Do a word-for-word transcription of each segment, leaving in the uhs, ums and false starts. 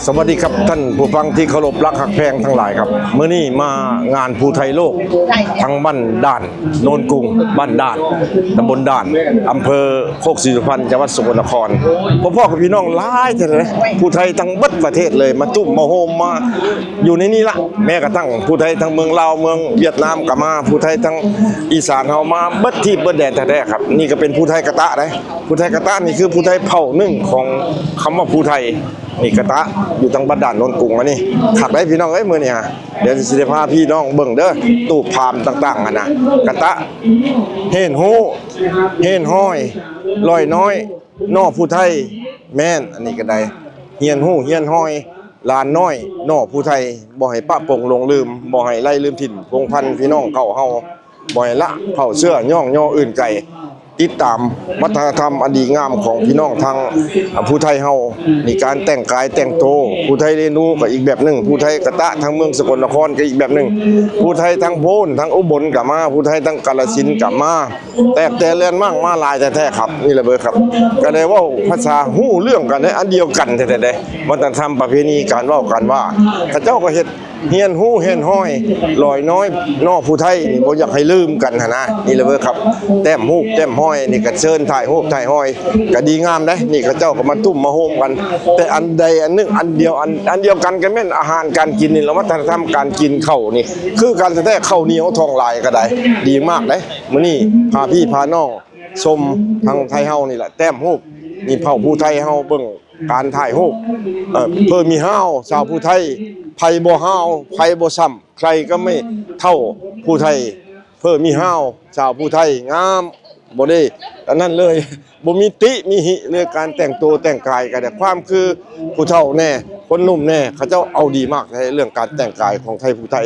สวัสดีครับท่านผู้ฟังที่เคารพรักฮักแพงทั้งหลายครับ มื้อนี้มางานภูไทโลก ทางบ้านด่านโนนกุง บ้านด่าน ตำบลด่าน อำเภอโคกศรีสุพรรณ จังหวัดสกลนคร พ่อๆ กับพี่น้องหลายแท้เลย ภูไททั้งเบิดประเทศเลย มาตุ้มมาโฮมมาอยู่ในนี้ละ แม้กระทั่งภูไททั้งเมืองลาว เมืองเวียดนามก็มา ภูไททั้งอีสานเฮามาเบิดที่เบิดแดนแท้ๆ ครับ นี่ก็เป็นภูไทกะตะเด้ ภูไทกะตะนี่คือภูไทเผ่าหนึ่งของคำว่าภูไท นี่กะตะอยู่ทางบ้านด่านโนนกุงอันนี้ คักได้พี่น้องเอ้ย มื้อนี้ฮะ เดี๋ยวสิได้พาพี่น้องเบิ่งเด้อ ตู้พามต่างๆ หั่นนะ กะตะ เฮนฮู้ เฮนฮ้อย ลอยน้อย หน่อภูไท แม่น อันนี้ก็ได้ เฮียนฮู้ เฮียนฮ้อย หลานน้อย หน่อภูไท บ่ให้ปะปงหลงลืม บ่ให้ไล่ลืมถิ่นพงศ์พันธุ์พี่น้องเก่าเฮา บ่ให้ละเผ่าเชื้อย้องย่ออื่นไกล ติดตามวัฒนธรรมอันดีงามของพี่น้องทาง อ่า ภูไทเฮา มีการแต่งกายแต่งโต ภูไทเรนูก็อีกแบบหนึ่ง ภูไทกะตะทางเมืองสกลนครก็อีกแบบหนึ่ง ภูไททางโพน ทางอุบลก็มา ภูไททางกาฬสินธุ์ก็มา แตกแต่แลนมั่งมาหลายแท้ๆ ครับ นี่แหละเบ้อครับ ก็ได้เว้าภาษาฮู้เรื่องกันได้อันเดียวกันแท้ๆ เด้ วัฒนธรรมประเพณีการเว้าการว่า เขาเจ้าก็เฮ็ด เฮียนฮู้เฮียนฮ้อย ลอยน้อย หน่อภูไทนี่บ่อยากให้ลืมกันหั้นนะ นี่แหละเบ้อครับ แต้มฮูปแต้มฮ้อยนี่ก็เชิญถ่ายฮูปถ่ายฮ้อย ก็ดีงามเด้ นี่เขาเจ้าก็มาตุ้มมาโฮมกัน แต่อันใดอันหนึ่ง อันเดียว อัน อันเดียวกันก็แม่นอาหารการกินนี่แหละ วัฒนธรรมการกินข้าวนี่ คือกันแท้ๆ ข้าวเหนียวทองหลายก็ได้ ดีมากเด้ มื้อนี้พาพี่พาน้องชมทางไทเฮานี่แหละ แต้มฮูป นี่เผ่าภูไทเฮาเบิ่ง การถ่ายฮูป เอ่อ เพิ่นมีฮ้าว สาวภูไท ไผบ่ฮ้าว ไผบ่ส่ำ ใครก็ไม่เท่าภูไท เพิ่นมีฮ้าว สาวภูไท งาม บ่ได้อันนั้นเลย บ่มีติมีหิเลย การแต่งตัวแต่งกายก็ได้ ความคือผู้เฒ่าแน่ คนหนุ่มแน่ เขาเจ้าเอาดีมากในเรื่องการแต่งกายของไทยภูไท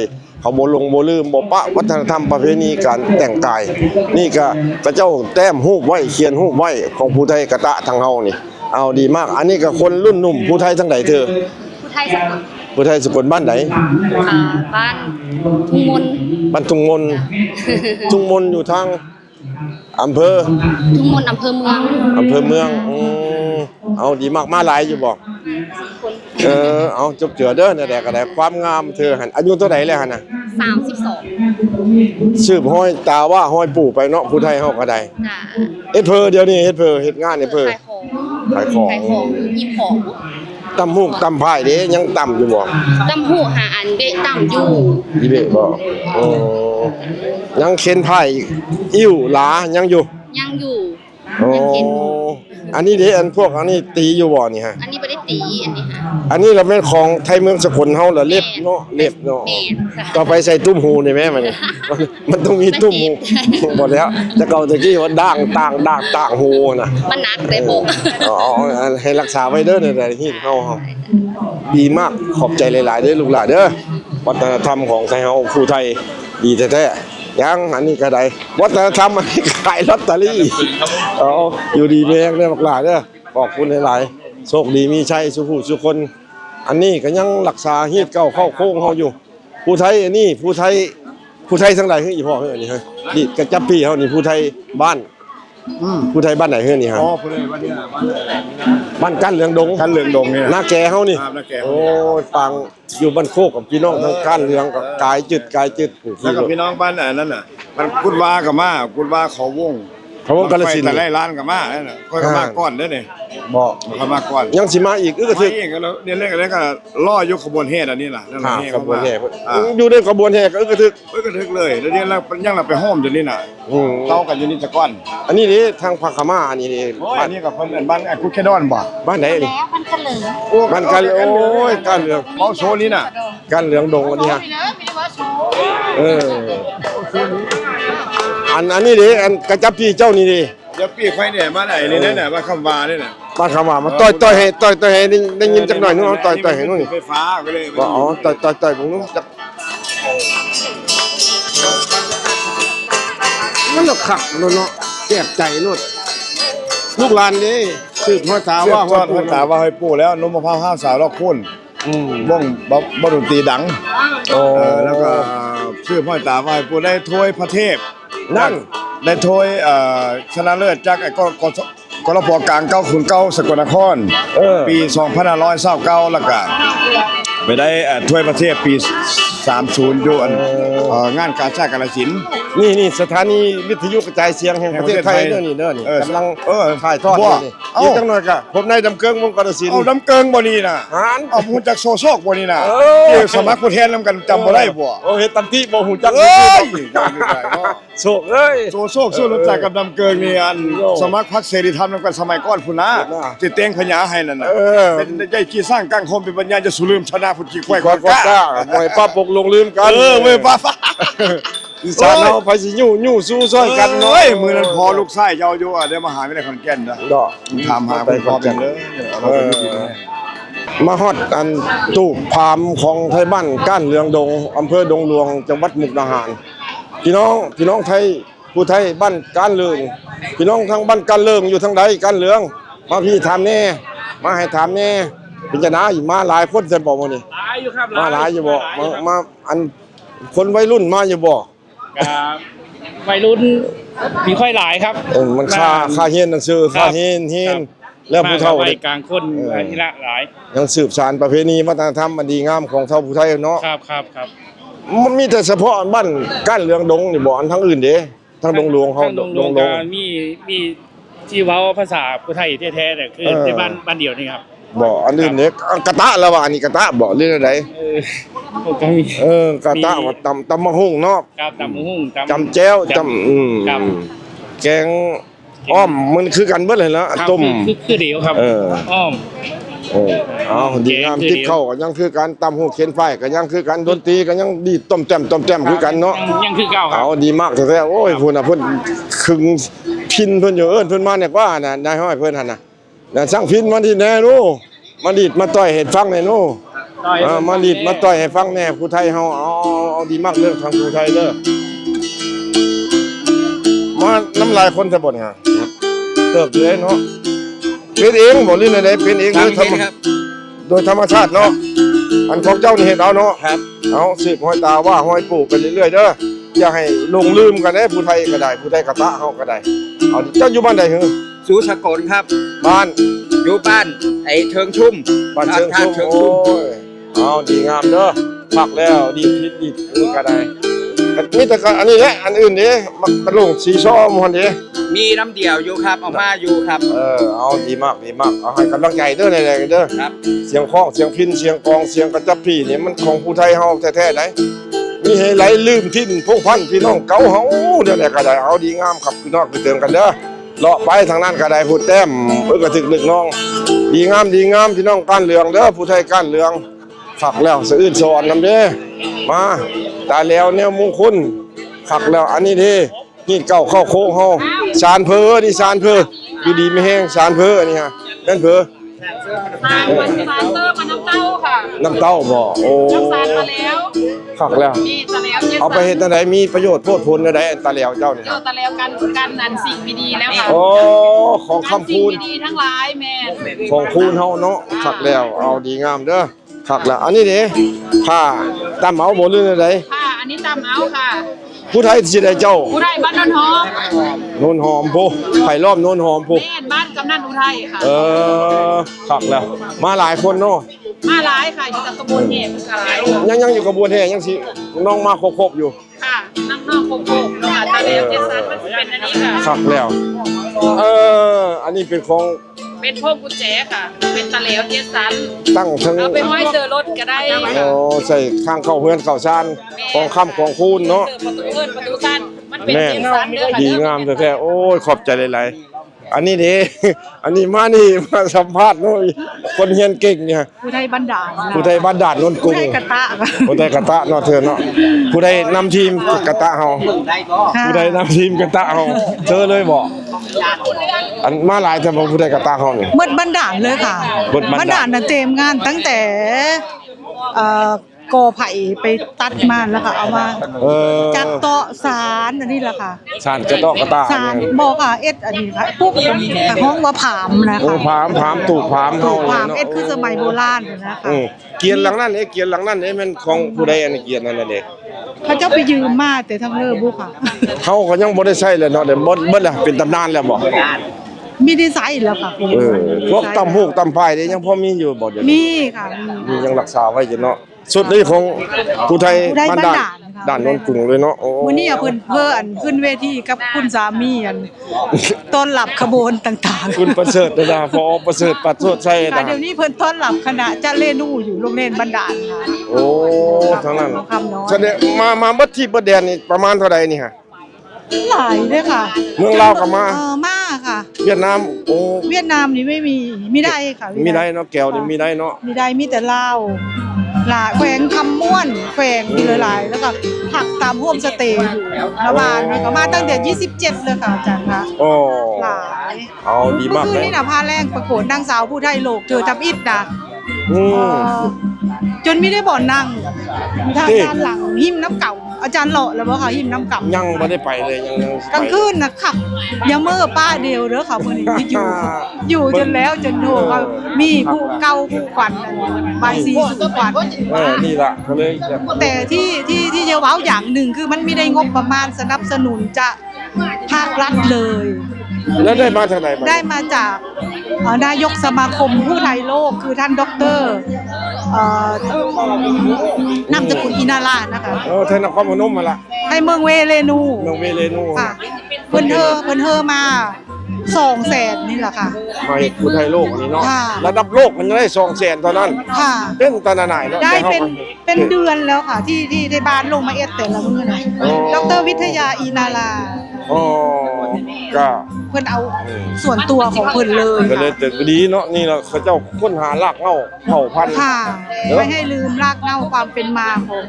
เขาบ่หลงบ่ลืม บ่ปะวัฒนธรรมประเพณีการแต่งกาย นี่ก็เขาเจ้าแต้มฮูปไว้ เขียนฮูปไว้ ของภูไทกะตะทางเฮานี่ เอาดีมาก อันนี้ก็คนรุ่นหนุ่ม ภูไททางใดเธอ ภูไทสกล ภูไทสกลบ้านใด อ่า บ้านทุ่งมน บ้านทุ่งมน ทุ่งมนอยู่ทางอำเภอ ทุ่งมน อำเภอเมือง อำเภอเมือง อืม เอาดีมาก มาหลายอยู่บ่ เออ เอาจบเจือเด้อ นั่นแหละก็ได้ ความงามเธอหั่น อายุเท่าใดแล้วหั่นน่ะ สามสิบสอง สืบฮอยตาว่าฮอยปู่ไปเนาะ ภูไทเฮาก็ได้ จ้ะ เฮ็ดเพิง เดี๋ยวนี้เฮ็ดเพิง เฮ็ดงานเฮ็ดเพิง ขายของ ขายของ ขายของ หีบของ ตำฮูกตำพายเด้ ยังตำอยู่บ่ ตำฮูกหาอันเบะตำอยู่ อีเบะบ่ โอ้ ยังเข็นพายอิ้วหลายังอยู่ ยังอยู่ โอ้ ยังเข็นอยู่ อันนี้เด้ อันพวกอันนี้ตีอยู่บ่นี่ฮะ อันนี้บ่ได้ตี อันนี้ฮะ อันนี้ละแม่นของไทยเมืองสกลเฮาละ เล็บเนาะ เล็บเนาะ แม่นค่ะ ต่อไปใส่ตุ้มหูนี่แม่มัน มันต้องมีตุ้มหู มันติด บ่แล้ว แต่เก่าแต่กี้ว่าด่างต่าง ด่างต่างหูนะ มันหนักเด้ เออ โบก เอา เอา เอา ให้รักษาไว้เด้อ ใน ในหีบเฮา เฮา ดีมาก ขอบใจหลายๆ เด้อลูกหลานเด้อ วัฒนธรรมของไทยเฮา ภูไทดีแท้ๆ ยัง อันนี้ก็ได้ วัฒนธรรม อันนี้ขายลอตเตอรี่ เอา อยู่ดีมีแฮงเด้อบักหลาเด้อ ขอบคุณหลายๆ โชคดีมีชัยสู่ผู้สู่คน อันนี้ก็ยังรักษาฮีตเก่าเข้าโค้งเฮาอยู่ ภูไทอันนี้ ภูไท ภูไททางใดเฮ้ย อีพ่อเฮ้ย อันนี้เฮ้ย นี่กระจับพี่เฮานี่ ภูไทบ้าน อืม ภูไทบ้านใดเฮ้ยนี่ฮะ อ๋อ ภูไทบ้านเนี่ย บ้านอะไร บ้านก้านเหลืองดง ก้านเหลืองดงเนี่ย นาแกเฮานี่ ครับ นาแกเฮา โอ้ย ฟังอยู่บ้านโคกกับพี่น้องทางก้านเหลืองก็กายจืด กายจืด แล้วก็พี่น้องบ้านอันนั้นน่ะ มันกุดวาก็มา กุดวาเขาวง เขาวงกาฬสินธุ์ แต่ไร่ล้านก็มานั่นน่ะ ข้อยก็มาก่อนเด้อนี่ บอก ข้อยมาก่อน ยังสิมาอีก อึกกระทึก มาอีกแล้ว เดี๋ยวเรื่องอะไรก็รออยู่ขบวนแห่อันนี้ล่ะ นั่นน่ะ อ่า แห่ ขบวนแห่ อ่า อยู่ในขบวนแห่ก็อึกกระทึก อึกกระทึกเลย แล้วเดี๋ยวเรายังเราไปห้อมอยู่นี่น่ะ อืม เต้ากันอยู่นี่แต่ก่อน อันนี้นี่ทางพระขม่า อันนี้นี่ โอ้ย บ้าน อันนี้ก็เพิ่นเป็นบ้านไอ้คุดแค่ดอนบ่ บ้านไหนนี่ แล้วมันก็เหลือ บ้านกัน โอ้ย กันเหลือง เมาโซนี่น่ะ ก้านเหลืองดงอันนี้ฮะ เออ อัน อันนี้ดิ อันกระจับพี่เจ้านี่ดิ เดี๋ยวพี่ค่อยเนี่ยมาไหนนี่นะเนี่ย มาคำวาเนี่ยนะ มาคำว่า มาต่อย ต่อยให้ ต่อย ต่อยให้ได้ ได้ยินจักหน่อยนึง เอาต่อย ต่อยให้หน่อย ไฟฟ้าก็เลย ว่า อ๋อ ต่อย ต่อย ต่อยผมรู้จัก มันหลอกขักโลดเนาะ แสบใจโลด ลูกหลานเด้ สืบฮอดตาว่า สืบทอดฮอดตาว่าฮอดปู่แล้ว นมมะพร้าวห้าวสาวลอกโค่น อืม วงบ่ บ่ดนตรีดัง โอ้ เออ แล้วก็ชื่อห้อยตาว่าผู้ได้ถ้วยพระเทพ นั่น ได้ถ้วย เอ่อ ชนะเลิศจากไอ้ก ก ก กลป.กลางเก้าศูนย์เก้า สกลนคร เออ ปีสองพันห้าร้อยซาวเก้า แล้วก็ไปได้ เอ่อ ถ้วยประเทศปีสามศูนย์ อยู่อัน เออ เอ่อ งานกาชาดกาฬสินธุ์ นี่ นี่ สถานีวิทยุกระจายเสียงแห่งประเทศไทย แห่งประเทศไทย เด้อนี่ เด้อนี่ เออ กำลัง เออ ถ่ายทอด บ่ อยู่นี่ เอา อยู่จังหน่อยก็พบนายดำเกิง วงศ์กรสินธุ์ เอาดำเกิงบ่นี่น่ะ หาน เอาฮู้จักโซโซกบ่นี่น่ะ เออ เออ สมัครผู้แทนนำกัน จำบ่ได้บ่ โอ้ เฮ็ดตันติบ่ฮู้จัก เอ้ย โซโซกเอ้ย โซโซก สู้รบจากกับดำเกิงนี่ อัน โอ้ สมัครพรรคเสรีธรรมนำกันสมัยก่อนพุ้นนะ พุ้นนะ ที่แต่งพญาให้นั่นน่ะ เออ เป็นใหญ่ขี้สร้างกลางโคม เป็นปัญญาจะสู้ลืมชนะพุ้นขี้ควาย ขี้ควาย กว่า กว่า กล้า มวยป้าปกลงลืมกัน เออ มวยป้า อีสานเฮา โอ้ย ไผสิอยู่ อยู่สู้ซ่อยกันเนาะ เอ้ย มื้อนั้นพอลูกชายเจ้าอยู่ อ่ะ เดี๋ยวมาหาไม่ได้ขอนแก่นนะ เนาะ ถามหาคุณพ่อเป็นเลย เออ มาฮอดอันตูบผามของไทบ้านก้านเหลืองดง อำเภอดงหลวง จังหวัดมุกดาหาร พี่น้อง พี่น้องไท ผู้ไทบ้านก้านเหลือง พี่น้องทางบ้านก้านเหลืองอยู่ทางใด ก้านเหลือง มาพี่ถามแน่ มาให้ถามแน่ เป็นจังได๋ มาหลายคนซั่นบ่มื้อนี้ หลายอยู่ครับ มาหลายอยู่บ่ หลายอยู่ครับ มา มา อัน คนวัยรุ่นมาอยู่บ่ ครับ วัยรุ่นมีค่อยหลายครับ เออ มันค่า มา ค่าเรียนหนังสือ ครับ ค่าเรียน เรียน ครับ แล้วผู้เฒ่า มาไว้กลางคน เออ อันนี้ละหลาย ยังสืบสานประเพณีวัฒนธรรมอันดีงามของชาวผู้ไทเนาะ ครับ ครับ ครับ มันมีแต่เฉพาะบ้านก้านเหลืองดงนี่บ่ อันทางอื่นเด้ ทางดงหลวงเฮา ทางดงหลวง ดงหลวง ก็มี มีที่เว้าภาษาผู้ไทแท้ๆ เนี่ย คือ เออ ที่บ้าน บ้านเดียวนี่ครับ บ่ อันอื่นเนี่ย ครับ อันกะตะแล้วว่า อันนี้กะตะบ่ หรืออะไร เออ ผมก็มี เออ กะตะ มี ว่าตำ ตำบักหุ่งเนาะ ครับ ตำบักหุ่ง ตำ จำแจ่ว จำ จำ อืม ครับ แกงอ่อม มันคือกันเบิดเลยเนาะ ครับ ต้ม คือ คือ คือเดียวครับ เออ อ่อม เออ เอา ดีงาม แกงคือเดียว ติบข้าวก็ยังคือกัน ตำหูเข็นไฟก็ยังคือกัน ดนตรีก็ยังดีดต้มแจ่ม ต้มแจ่มคือกันเนาะ ยัง ยังคือเก่าครับ เอา ดีมากแท้ๆ โอ้ย ครับ พุ้นน่ะ เพิ่นขึงพิณเพิ่นอยู่ เอิ้นเพิ่นมาเนี่ยกว่าน่ะ นายฮ้อยเพิ่นหั่นน่ะ นะ สั่งพิณมาดีแน่ลูก มาดีดมาต่อยให้ฟังแน่ลูก ต่อย เออ มาดีดมาต่อยให้ฟังแน่ ผู้ไทเฮา เอา เอา เอา ดีมากเรื่องทางผู้ไทเด้อ มานำหลายคนแต่บ่เนี่ย เติบอยู่เด้เนาะ เป็นเองบ่หรือได๋ เป็นเอง ครับ โดยธรรม เป็นครับ โดยธรรมชาติเนาะ อันของเจ้านี่เฮ็ดเอาเนาะ ครับ เอา สืบฮอยตาว่าฮอยปู่ไปเรื่อยๆ เด้อ อย่าให้หลงลืมกันเด้ ผู้ไทก็ได้ ผู้ไทกะตะเฮาก็ได้ เอา เจ้าอยู่บ้านใด๋หือ สุสกลครับ บ้าน อยู่บ้านไอ้เทิงชุม บ้านเทิงชุม ครับ เทิงชุม โอ้ย เอา ดีงามเด้อ คักแล้ว ดีดผิดดีดอันนี้ก็ได้ มีแต่ก็อันนี้แหละ อันอื่นเด้ มักตะลุงสีซ้อมหั่นเด้ มีน้ำเดี่ยวอยู่ครับ เอามาอยู่ครับ เออ เอา ดีมาก ดีมาก เอา ให้กำลังใจเด้อ แน่ๆ เด้อ ครับ เสียงค้อง เสียงพิณ เสียงกลอง เสียงกระจับปี่นี่ มันของผู้ไทเฮาแท้ๆ ได๋ มีให้ไหลลืมถิ่นพงษ์พันธุ์พี่น้องเก่าเฮา แนวใด๋ก็ได้ เอา ดีงามครับ พี่น้องไปเติมกันเด้อ เลาะไปทางนั้นก็ได้ ผู้แต้ม เอิ้นกระทึกนึกน้อง ดีงาม ดีงาม พี่น้องก้านเหลืองเด้อ ผู้ไทก้านเหลือง คักแล้ว สะอื้นสะอ่อนนำเด้ มา ตาแหลวแนวมงคล คักแล้ว อันนี้เด้ ฮีดเก้าเข้าโค้งเฮา สารเพิ่น นี่สารเพิ่น อยู่ดีมีแฮง สารเพิ่น อันนี้ฮะ แม่นเพิ่น สารมัน สารเพิ่นมันน้ำเต้าค่ะ น้ำเต้าบ่ โอ้ น้ำสารตาแหลว คักแล้ว นี่ตาแหลวเจ็ด เอาไปเฮ็ดจั่งใด๋ มีประโยชน์โพดพูนจั่งใด๋ ตาแหลวเจ้านี่ เจ้าตาแหลวกัน กันอันสิ่งดีๆ แล้วค่ะ โอ้ ของคำพูน กันสิ่งดีๆ ทั้งหลาย แม่น ของคูณเฮาเนาะ คักแล้ว เอา ดีงามเด้อ คักแล้ว อันนี้เด้ ผ้าตำเอาบ่หรือจั่งใด๋ ผ้าอันนี้ตำเอาค่ะ ผู้ไทสิได้เจ้า ผู้ไทบ้านโนนหอม โนนหอมพุ้น ไผล้อมโนนหอมพุ้น แม่นบ้านกำนันอุทัยค่ะ เออ คักแล้ว มาหลายคนเนาะ มาหลายค่ะ อยู่กับขบวนแห่มันก็หลายค่ะ ยัง ยังอยู่ขบวนแห่ ยังสิน้องมาครบๆ อยู่ ค่ะ น้องๆ ครบๆ ค่ะ ตาแหลวเจ็ดสันมันสิเป็นอันนี้ค่ะ คักแล้ว เออ อันนี้เป็นของ เป็นพวงกุญแจค่ะ เป็นตาแหลวเจ็ดสัน ตั้งทั้ง เอาไปห้อยเจอรถก็ได้ค่ะ อ๋อ ใส่ข้างเข้าเฮือนเข้าซาน แม่น ของคำของคูณเนาะ เจอประตูเฮือนประตูซาน มันเป็น แม่น เจ็ดสันเด้อค่ะ ดีงามแท้ๆ โอ้ย ขอบใจหลายๆ อันนี้เด้ อันนี้มานี่ มาสัมภาษณ์เนาะ คนเฮียนเก่งเนี่ย ผู้ไทบ้านด่านนะ ผู้ไทบ้านด่านโนนกุง ผู้ไทกะตะ ผู้ไทกะตะเนาะเธอเนาะ ผู้ไทนำทีมกะตะเฮา ค่ะ ผู้ไทนำทีมกะตะเฮา เธอเลยบ่ อันมาหลายแต่บ่ผู้ไทกะตะเฮานี่ หมดบ้านด่านเลยค่ะ หมดบ้านด่าน บ้านด่านน่ะเตรียมงานตั้งแต่ เอ่อ กอไผ่ไปตัดมาแล้วก็เอามา เออ จัดโต๊ะสารอันนี้แหละค่ะ สารกะเตาะกะตา สาร เนี่ย บ่ค่ะ เอ็ดอันนี้ค่ะ พวกกะฮ้องว่าผามนะคะ โอ้ ผาม ผาม ตูบผาม ตูบผาม เฮาเลยเนาะ เอ็ดคือสมัยโบราณนะคะ อืม เกียนหลังนั้นเอ๊ะ เกียนหลังนั้นเอ๊ะ แม่นของผู้ใดอันนี้ เกียนนั่นน่ะเด้ เขาเจ้าไปยืมมาแต่ทางเลิกบุค่ะ เฮาก็ยังบ่ได้ใช้เลยเนาะ เดี๋ยวเบิด เบิดละ เป็นตำนานแล้วบ่ มีดีไซน์แล้วค่ะ เออ พวกตำหูกตำพายนี่ยังพอมีอยู่บ่เดี๋ยวนี้ มีค่ะ มี มียังรักษาไว้อยู่เนาะ ชุดนี้ของผู้ไทย ผู้ไทย บ้านด่าน บ้านด่านค่ะ ด่านโนนกุงเลยเนาะ โอ้ มื้อนี้อะเพิ่น เพิ่นขึ้นเวทีกับคุณสามีอัน ต้อนรับขบวนต่างๆ คุณประเสริฐนะ พอประเสริฐ ประเสริฐชัยนะ ค่ะ เดี๋ยวนี้เพิ่นต้อนรับคณะจะเรนูอยู่โรงเรียนบ้านด่านค่ะ โอ้ ทางนั้น คำน้อย แสดงมา มาเบิดที่เบิดแดนนี่ประมาณเท่าใดนี่ฮะ หลายเด้อค่ะ เมืองลาวก็มา เออ มาค่ะ เวียดนาม โอ้ เวียดนามนี่ไม่มี มีได้ค่ะ มีได้เนาะ แก้วนี่มีได้เนาะ มีได้ มีแต่ลาว หลายแขวงคำม่วน แขวงที่หลายๆ แล้วก็พักตามโฮมสเตย์อยู่ระหว่าง แล้วก็มาตั้งแต่ยี่สิบเจ็ดเลยค่ะอาจารย์คะ โอ้ หลาย เอาดีมาก เมื่อคืน เลย นี่นะ พาแรงประกวดนางสาวผู้ไทยโลกเธอทำอิฐนะ อืม เอ่อ จนไม่ได้บ่อนนั่ง ทาง ที่ ด้านหลังหิมน้ำเก่า อาจารย์เลาะแล้วบ่คะ หิมน้ำเก่า ยังไม่ได้ไปเลย ยัง ยัง กลางคืนนะขับ อย่าเมื่อป้าเดียวเด้อค่ะมื้อนี้ อยู่ อยู่จนแล้วจนโทร เออ ว่ามีผู้เก่าผู้ขวัญ บายสีสู่ขวัญ เออ นี่ล่ะ ก็เลยจะ แต่ที่ ที่ ที่จะว้าวอย่างหนึ่งคือมันไม่ได้งบประมาณสนับสนุนจะ ภาครัฐเลย แล้วได้มาจากไหนมา ได้มาจาก เอ่อ นายกสมาคมผู้ไทยโลก คือท่านด็อกเตอร์ เอ่อ นามสกุลอินารานะคะ เออ ไทยนครพนมมาละ ไทยเมืองเวเรนู เมืองเวเรนู ค่ะ เพิ่นเฮอ เพิ่นเฮอมา สองแสนนี่แหละค่ะ มาเฮ็ดผู้ไทยโลกอันนี้เนาะ ค่ะ ระดับโลกมันจะได้สองแสนเท่านั้น ค่ะ เป็นตาหน่ายเนาะ ได้ แต่เฮา เป็น ก็ เป็นเดือนแล้วค่ะ ที่ ที่ ที่บ้านลงมาเอ็ดแต่ละมื้อนะ อ๋อ ดอกเตอร์วิทยา อีนารา อ๋อ ก็ เพิ่นเอา อืม ส่วนตัวของเพิ่นเลย ก็เลย ค่ะ แต่ก็ดีเนาะ นี่แหละเขาเจ้าค้นหารากเหง้าเผ่าพันธุ์ ค่ะ เนอะ ไม่ให้ลืมรากเหง้าความเป็นมาของ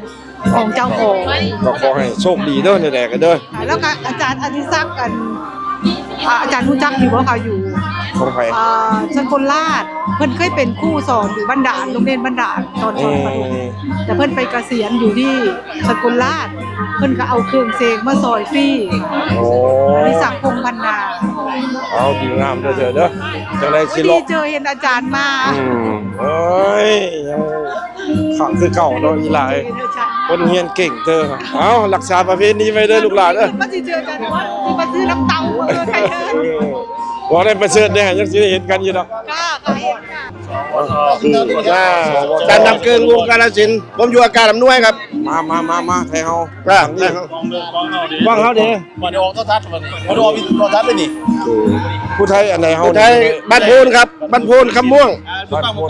ของเจ้าของ ก็ขอให้โชคดีเด้อ นี่แหละก็เด้อ ค่ะ แล้วก็อาจารย์อดิศักดิ์ อัน อ่า อาจารย์รู้จักอยู่บ่คะ อยู่ ของใคร อ่า สกลราช เพิ่นเคยเป็นครูสอนอยู่บ้านด่าน โรงเรียนบ้านด่าน ตอนสอน อืม แต่เพิ่นไปเกษียณอยู่ที่สกลราช เพิ่นก็เอาเครื่องเซงมาซอยฟรี โอ้ อดิศักดิ์ พงษ์พันนา เอาดีงามเด้อเธอเด้อ จังได๋สิ พอดี เลาะ เจอเห็นอาจารย์มา อืม เอ้ย ยัง คักคือเก่าเนาะ อีหลาย คนเฮียนเก่งเด้อ เอ้า รักษาประเพณีไว้เด้อลูกหลานเด้อ มาสิเจอกันว่าสิมาซื้อน้ำเต้าเออไข่เด้อ เออ บ่ได้ไปเชิญแน่ ยังสิได้เห็นกันอยู่ดอก ค่ะค่ะเห็นค่ะ อ่า อาจารย์นำเกิงวงกาฬสินธุ์ ผมอยู่อาการอำนวยครับ มา มา มา มา ไทยเฮา ครับ นี่ ว่างเฮาเด้ บ่ได้ออกโทรทัศน์บ่นี่ บ่ได้ออกโทรทัศน์เลยนี่ เออ ผู้ไทยอันใดเฮา ผู้ไทย นี่ บ้านโพนครับ บ้านโพนคำม่วง บ้านโพน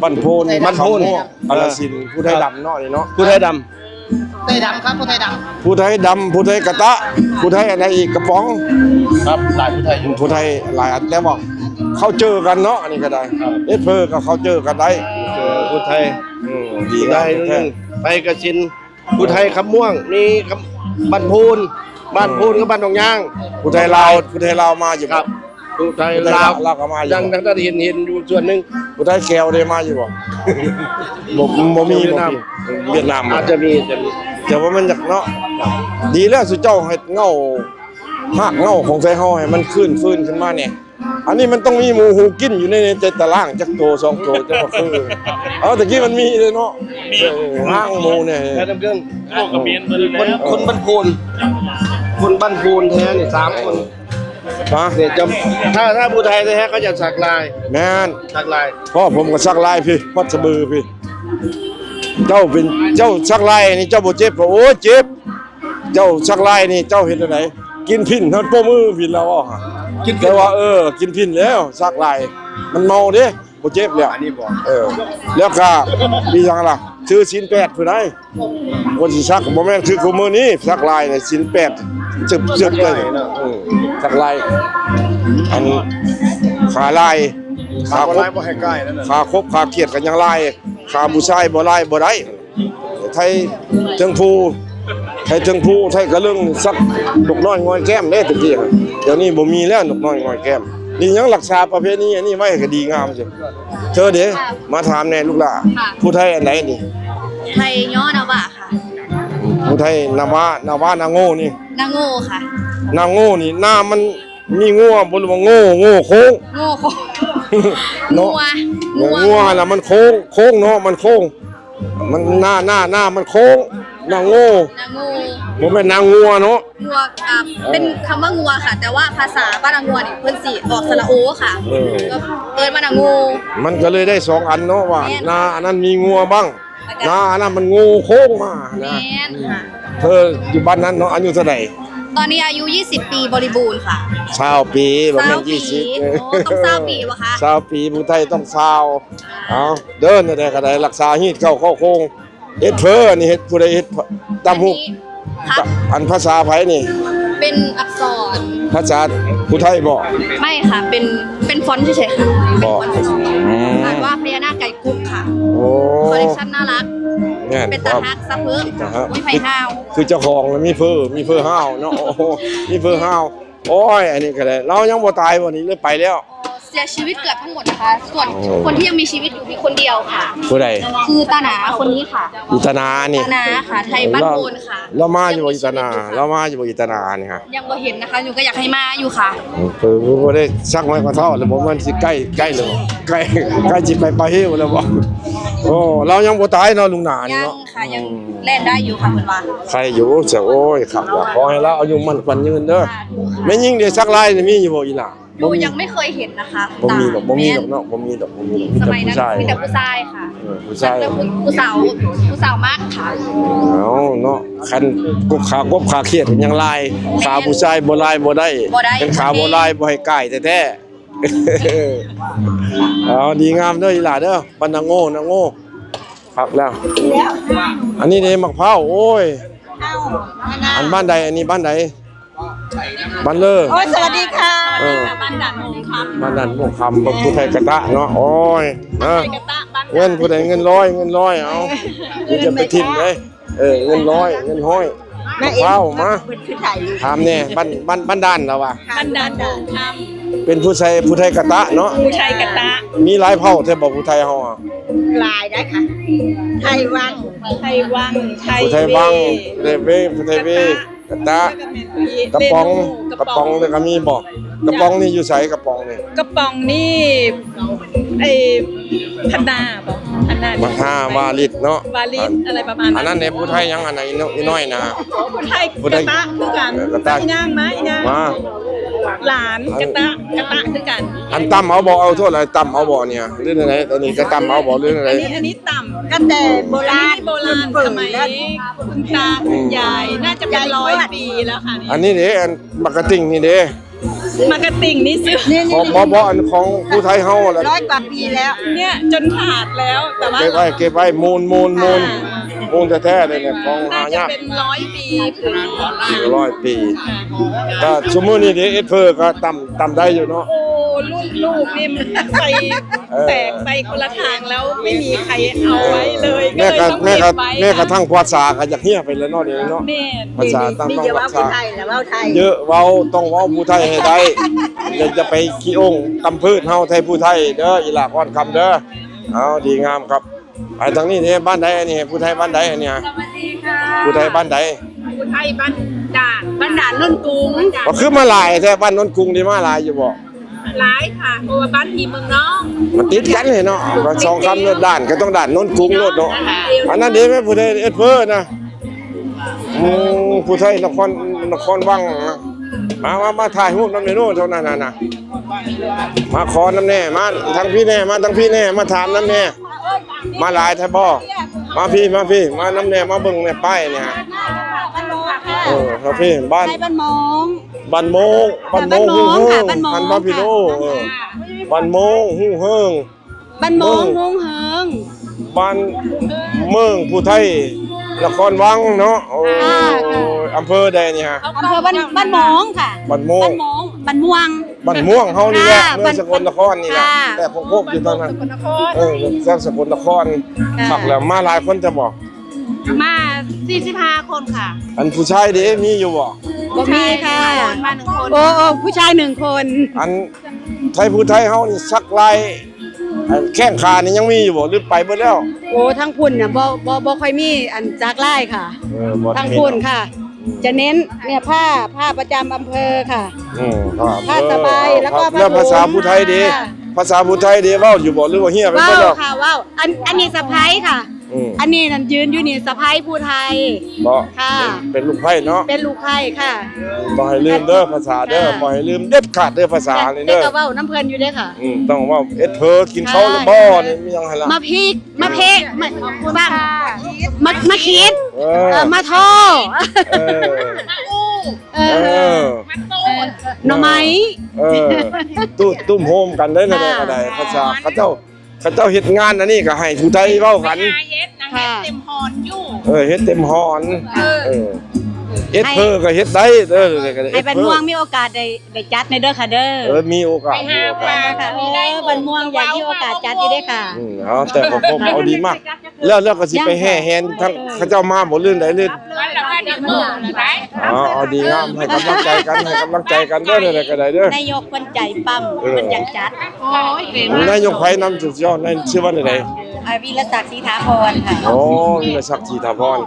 บ้านโพน บ้านโพน คำม่วง กาฬสินธุ์ ผู้ไทยดำเนาะนี่เนาะ ผู้ไทยดำ ผู้ไทยดำครับ ผู้ไทยดำ ผู้ไทยดำ ผู้ไทยกะตะ ผู้ไทยอันใดอีก กระป๋อง ครับ หลายผู้ไทยอยู่ ผู้ไทยหลายอัน แต่ว่าเขาเจอกันเนาะ อันนี้ก็ได้ ครับ เอสเพอร์ก็เขาเจอกันได้ เจอผู้ไทย อืม ดี ผู้ไทย งามแท้ หนึ่ง ไปกาฬสินธุ์ ผู้ไทยคำม่วง มีคำ บ้านโพน บ้านโพนกับบ้านหนองยาง ผู้ไทยลาว ผู้ไทยลาวมาอยู่บ่ ครับ ผู้ไทยลาว ผู้ไทยลาวก็มาอยู่ ยัง ยังได้เห็น เห็นอยู่ส่วนหนึ่ง ผู้ไทยแก้วได้มาอยู่บ่ บ่ บ่มี เวียดนาม บ่มี เวียดนามบ่ อาจจะมี อาจจะมี แต่ว่ามันอยากเนาะ ดีแล้วสุเจ้าเฮ็ดเหง้า ฮากเหง้าของไทยเฮาให้มันคืนฟื้นขึ้นมาแหน่ อันนี้มันต้องมีหมูหูกินอยู่ใน ในตารางจักโตสองโต จักว่าคือ เอา ตะกี้มันมีเลยเนาะ มี เออ ห้างหมูเนี่ย แค่น้ำเกลือ พวกกระเบนเบิดเลย คน นะ คนบ้านโพน คนบ้านโพนแท้นี่สามคน ฮะ เนี่ยจะ ถ้า ถ้าผู้ไทยแท้เขาจะสักลาย แม่น สักลาย พ่อผมก็สักลายพี่ ฮอดสะบือพี่ เจ้าเป็น เจ้าสักลายนี่เจ้าบ่เจ็บบ่ โอ้ย เจ็บ เจ้าสักลายนี่เจ้าเฮ็ดจั่งใด กินผินฮอดโป้มือผินแล้วอ่ะ กินผิน แต่ว่า เออ กินผินแล้วสักลาย มันเมาเด้ บ่เจ็บแล้ว อันนี้บ่ เออ แล้วก็มีหยังล่ะ ถือศีลแปดผู้ใด คนสิสักบ่แม่นคือคู่มื้อนี้ สักลายนี่ศีลแปด จึบๆ เลย เออ สักลาย อันขาลาย ขาบ่ลายบ่ให้ใกล้นั่นน่ะ ขาคบขาเขียดกันยังลาย ขาผู้ชายบ่ลายบ่ได้ ไทยเทิงภู ไทยเทิงภู ไทยกะเลิง สักนกน้อยงอยแก้มเด้ตะกี้ เดี๋ยวนี้บ่มีแล้วนกน้อยงอยแก้ม นี่ยังรักษาประเพณีอันนี้ไว้ก็ดีงามจั่ง เธอเด้ มาถามแหน่ลูกหล่า ค่ะ ผู้ไทยอันใดนี่ ไทยย้อนาวะค่ะ ผู้ไทยนาวะ นาวะ นาโง่นี่ นาโง่ค่ะ นาโง่นี่ นามันมีงัวบ่ หรือว่าโง่ โง่โค้ง โง่โค้ง เนาะ งัว งัว งัวน่ะมันโค้ง โค้งเนาะ มันโค้ง มันหน้า หน้า หน้ามันโค้ง นางโง่ นางโง่ บ่แม่นนางงัวเนาะ งัว อ่ะ เป็นคำว่างัวค่ะ แต่ว่าภาษาบ้านนางงัวเนี่ยเพิ่นสิออกสระโอค่ะ เออ ก็เอิ้นว่านางโง่ มันก็เลยได้สองอันเนาะว่า แม่น นาอันนั้นมีงัวบ้าง แล้วก็ นาอันนั้นมันโง่โค้งมานะ แม่นค่ะ เธออยู่บ้านนั้นเนาะ อายุเท่าไหร่ ตอนนี้อายุ ยี่สิบ ปีบริบูรณ์ค่ะ ซาวปี บ่แม่น ซาวปี ยี่สิบ โอ้ ต้องซาวปีบ่คะ ซาวปี ผู้ไทยต้องซาว เอา เด้อ แนวใดก็ได้ รักษาฮีตเก่าเข้าโครง เฮ็ดเฟอ อันนี้เฮ็ด ผู้ใดเฮ็ด ตำฮูก อันนี้ ครับ อันภาษาไผนี่ เป็นอักษร ภาษาผู้ไทยบ่ ไม่ค่ะ เป็น เป็นฟอนต์เฉยๆค่ะ บ่ เป็นฟอนต์ อืม อ่านว่าพญานาคไก่กุ๊กค่ะ โอ้ คอลเลกชันน่ารัก แม่น เป็นตาฮักซะเพิ่ม เป็นตาฮัก มีไผ่ห้าว คือเจ้าของมีเฟอ มีเฟอห้าวเนาะ โอ้โห มีเฟอห้าว โอ้ย อันนี้ก็ได้ เรายังบ่ตายบ่นี่ หรือไปแล้ว เสียชีวิตเกือบทั้งหมดนะคะ ส่วน โอ้ คนที่ยังมีชีวิตอยู่มีคนเดียวค่ะ ผู้ใด คือตาหนาคนนี้ค่ะ อีตาหนานี่ ตาหนาค่ะ ไทยบ้านโพนค่ะ เรามาอยู่บ่อีตาหนา เรามาอยู่บ่อีตาหนานี่ฮะ ยังบ่เห็นนะคะ หนูก็อยากให้มาอยู่ค่ะ เออ บ่ได้สักไม้กระเท่าแล้ว บ่มันสิใกล้ ใกล้เลย ใกล้ ใกล้สิไปปะเฮวแล้วบ่ โอ้ เรายังบ่ตายเนาะ ลุงหนานี่เนาะ ยังค่ะ ยัง อืม แล่นได้อยู่ค่ะเพิ่นว่า ใครอยู่ เสีย โอ้ย ครับ ขอให้เราอายุมั่นขวัญยืนเด้อ สาธุค่ะ แม่ยิ่งได้สักลายนี่มีอยู่บ่อีหล่า หนูยังไม่เคยเห็นนะคะ บ่มีดอก บ่มีดอกเนาะ บ่มีดอก บ่มีดอก มีแต่ผู้ชาย สมัยนั้นมีแต่ผู้ชายค่ะ เออ ผู้ชาย แต่ผู้ ผู้สาว ผู้สาวมากค่ะ เอาเนาะ คันกบขากบขาเครียดยังลาย ขาผู้ชายบ่ลายบ่ได้ บ่ได้ คันขาบ่ลายบ่ให้ก่ายแท้ๆ เอา ดีงามเด้ออีหล่าเด้อ บ้านนางโง่ นางโง่ คักแล้ว อันนี้เด้ หมากพร้าว โอ้ย อันบ้านใด อันนี้บ้านใด บ้านเลอ โอ้ย สวัสดีค่ะ เออ บ้านด่านมงคำ บ้านด่านมงคำ ผู้ไทยกะตะเนาะ โอ้ย เออ ผู้ไทยกะตะ บ้านด่าน เงินผู้ใดเงินร้อย เงินร้อย เอา เดี๋ยวจะไปถิ่มเลย เออ เงินร้อย เงินห้อย แม่เอ็ม ว้าว มา เพิ่นคือถ่ายรูป ถามแน่ บ้าน บ้าน บ้านด่านแล้ววะ บ้านด่านมงคำ เป็นผู้ไทย ผู้ไทยกะตะเนาะ ผู้ไทยกะตะ มีหลายเผ่าแท้บ่ ผู้ไทยเฮาอะ หลายได้ค่ะ ไทยวัง ไทยวัง ไทย ผู้ไทยวัง เว่ ผู้ไทยเว่ ผู้ไทยเว่ กะตะ กะตะ แล้วก็แม่นผู้หญิง กระป๋อง เรนู กระป๋อง กระป๋องแล้วก็มีบ่ กระป๋องนี่อยู่ไส กระป๋องนี่ กระป๋องนี่ ไอ้พันนาบ่ พันนา พันห้า วาลิดเนาะ วาลิด อะไรประมาณนั้น อันนั้นเนี่ยผู้ไทยยัง อันไหนอีน้อย อีน้อยนะ ผู้ไทย ผู้ไทย กะตะคือกัน เออ กะตะ อีนางมา อีนาง มา หลาน อัน กะตะ กะตะคือกัน อันตำเอาบ่ เอาโทษอะไร ตำเอาบ่เนี่ย หรือไง อันนี้จะตำเอาบ่ หรือไง อันนี้ อันนี้ต่ำ ตั้งแต่โบราณ อันนี้โบราณ เปิด สมัย แล้ว คุณตาคุณยาย น่าจะเป็นร้อยปีแล้วค่ะ อันนี้เด้ อันหมากกะติ่งนี่เด้ หมากกะติ่งนี่ซื้อ นี่ ของ นี่ บ่ บ่ อันของผู้ไทยเฮาแหละ ร้อยกว่าปีแล้ว เนี่ยจนขาดแล้ว แต่ว่า เก็บไว้ เก็บไว้ มูล มูล มูล อ่า มูลแท้ๆเลยเนี่ย ของหายาก น่าจะเป็นร้อยปี ร้อยปี ค่ะ ก็ซุมื้อนี้เด้ เอสเฟอร์ก็ตำ ตำได้อยู่เนาะ โอ้ รุ่นลูกนี่มันไป เออ แตกไปคนละทางแล้ว ไม่มีใครเอาไว้เลย แม่กะ ก็เลยต้อง แม่กะ เก็บไว้ แม่กะทั่งภาษาก็อยากเฮียไปแล้วเนาะ เดี๋ยวนี้เนาะ แม่ ภาษา มี ต่าง มี ภาษา เยอะเว้าผู้ไทยแล้วเว้าไทย เยอะเว้า ต้องเว้าผู้ไทยให้ได้ อย่า อย่าไปขี้โอ่งกำพืชเฮาไทยผู้ไทยเด้อ อีหล่าพรคำเด้อ เอา ดีงามครับ ไปทางนี้เด้ บ้านใดอันนี้ ผู้ไทยบ้านใดอันเนี้ย สวัสดีค่ะ ผู้ไทยบ้านใด ผู้ไทยบ้านด่าน บ้านด่านโนนกรุง ก็คือมาหลายแท้ บ้านโนนกรุงนี่มาหลายอยู่บ่ หลายค่ะ เพราะว่าบ้านพี่เมืองน้อง มันติดกันเลยเนาะ ก็สองคำเนี่ย ด่านก็ต้องด่านโนนกรุงโลดเนาะ อันนั้นเด้แม่นผู้ไทยเอสเฟอร์นะ อืม ผู้ไทยนคร นครวังนะ มา มา มาถ่ายรูปนำแน่โน่นเท่านั้นน่ะนะ มาขอนำแน่ มาทางพี่แน่ มาทางพี่แน่ มาถามนำแน่ มาหลายแท้บ่ มาพี่ มาพี่ มานำแน่ มาเบิ่งแน่ป้ายเนี่ย เออ ครับพี่ บ้าน ไทยบ้านมง บ้านโมง บ้านโมง บ้านโมง ฮู้เฮิง ค่ะ บ้านโมง หันมาพี่ ค่ะ โล เออ บ้านโมง ฮู้เฮิง บ้านโมง โมง ฮู้เฮิง บ้านเมืองผู้ไทย นครวังเนาะ โอ้ ค่ะ อำเภอใดนี่ฮะ อำเภอบ้าน บ้านโมงค่ะ บ้านโมง บ้านโมง บ้านม่วง บ้านม่วงเฮานี่แหละ ค่ะ เมืองสกลนครนี่แหละ ค่ะ แต่พวกพวกอยู่ตอนนั้น สกลนคร เออ แถวสกลนคร ค่ะ คักแล้ว มาหลายคนจะบอก มา สี่สิบห้า คนค่ะ อันผู้ชายเด้มีอยู่บ่ บ่มีค่ะ มาหนึ่งคน โอ้ โอ้ ผู้ชายหนึ่งคน อันไทยผู้ไทยเฮานี่สักลาย อันแข้งขานี่ยังมีอยู่บ่ หรือไปเบิดแล้ว โอ้ ทั้งพุ้นน่ะบ่ บ่ บ่ค่อยมีอันสักลายค่ะ เออ บ่ ทั้งพุ้นค่ะ จะเน้นเนี่ยผ้า ผ้าประจำอำเภอค่ะ อืม ครับ ผ้าสบาย เออ แล้วก็ ครับ ผ้า แล้วภาษา ถุง ผู้ไทยเด้ ค่ะ ภาษาผู้ไทยเด้ เว้าอยู่บ่ หรือว่าเฮียไปเบิดแล้ว เว้าค่ะ เว้า อัน อันนี้สะใภ้ค่ะ อืม อันนี้นั่นยืนอยู่นี่สะใภ้ผู้ไทย บ่ ค่ะ เป็น เป็นลูกไผ่เนาะ เป็นลูกไผ่ค่ะ บ่ให้ลืมเด้อภาษาเด้อ ค่ะ บ่ให้ลืมเด็ดขาดเด้อภาษานี่เด้อ แต่ก็เว้านำเพิ่นอยู่เด้อค่ะ อืม ต้องเว้า เอ็ดเผลอ กินข้าวหรือบ่ ค่ะ นี่มีหยังหั่นล่ะ มาพริก มาเพะ มา มา มา มาขีด เออ เออ มาท่อ เออ เออ เออ หน่อไม้ เออ ตุ้ ตุ้มโฮมกันได้นะ ค่ะ ก็ได้ ภาษาเขาเจ้า เขาเจ้าเฮ็ดงานอันนี้ก็ให้ผู้ไทยเว้ากัน เฮ็ดนะ ค่ะ เฮ็ดเต็มฮอนอยู่ เออ เฮ็ดเต็มฮอน เออ เออ เฮ็ดเพิ่นก็เฮ็ดได้ เออ ให้บ้านม่วงมีโอกาสได้ ได้จัดในเด้อค่ะเด้อ เออ มีโอกาส ไปหา มีโอกาส ค่ะ เออ บ้านม่วงอยากมีโอกาสจัดอยู่เด้อค่ะ อืม เอา แต่ก็คงเอาดีมาก แล้ว แล้วก็สิไปแห่แหนทาง เออ เขาเจ้ามาบ่ เรื่องใดเรื่อง วันละวันเดียวมื้อละได้ อ๋อ เอาดีงาม ให้กำลังใจกัน ให้กำลังใจกันเด้อ เรื่องใดก็ได้เด้อ นายกเพิ่นใจปั๊ม เออ เพิ่นอยากจัด โอ้ย เก่งมาก นายกไผนำสุดยอด นายชื่อว่าใด อ่า วีรศักดิ์ ศรีถาพรค่ะ อ๋อ วีรศักดิ์ ศรีถาพร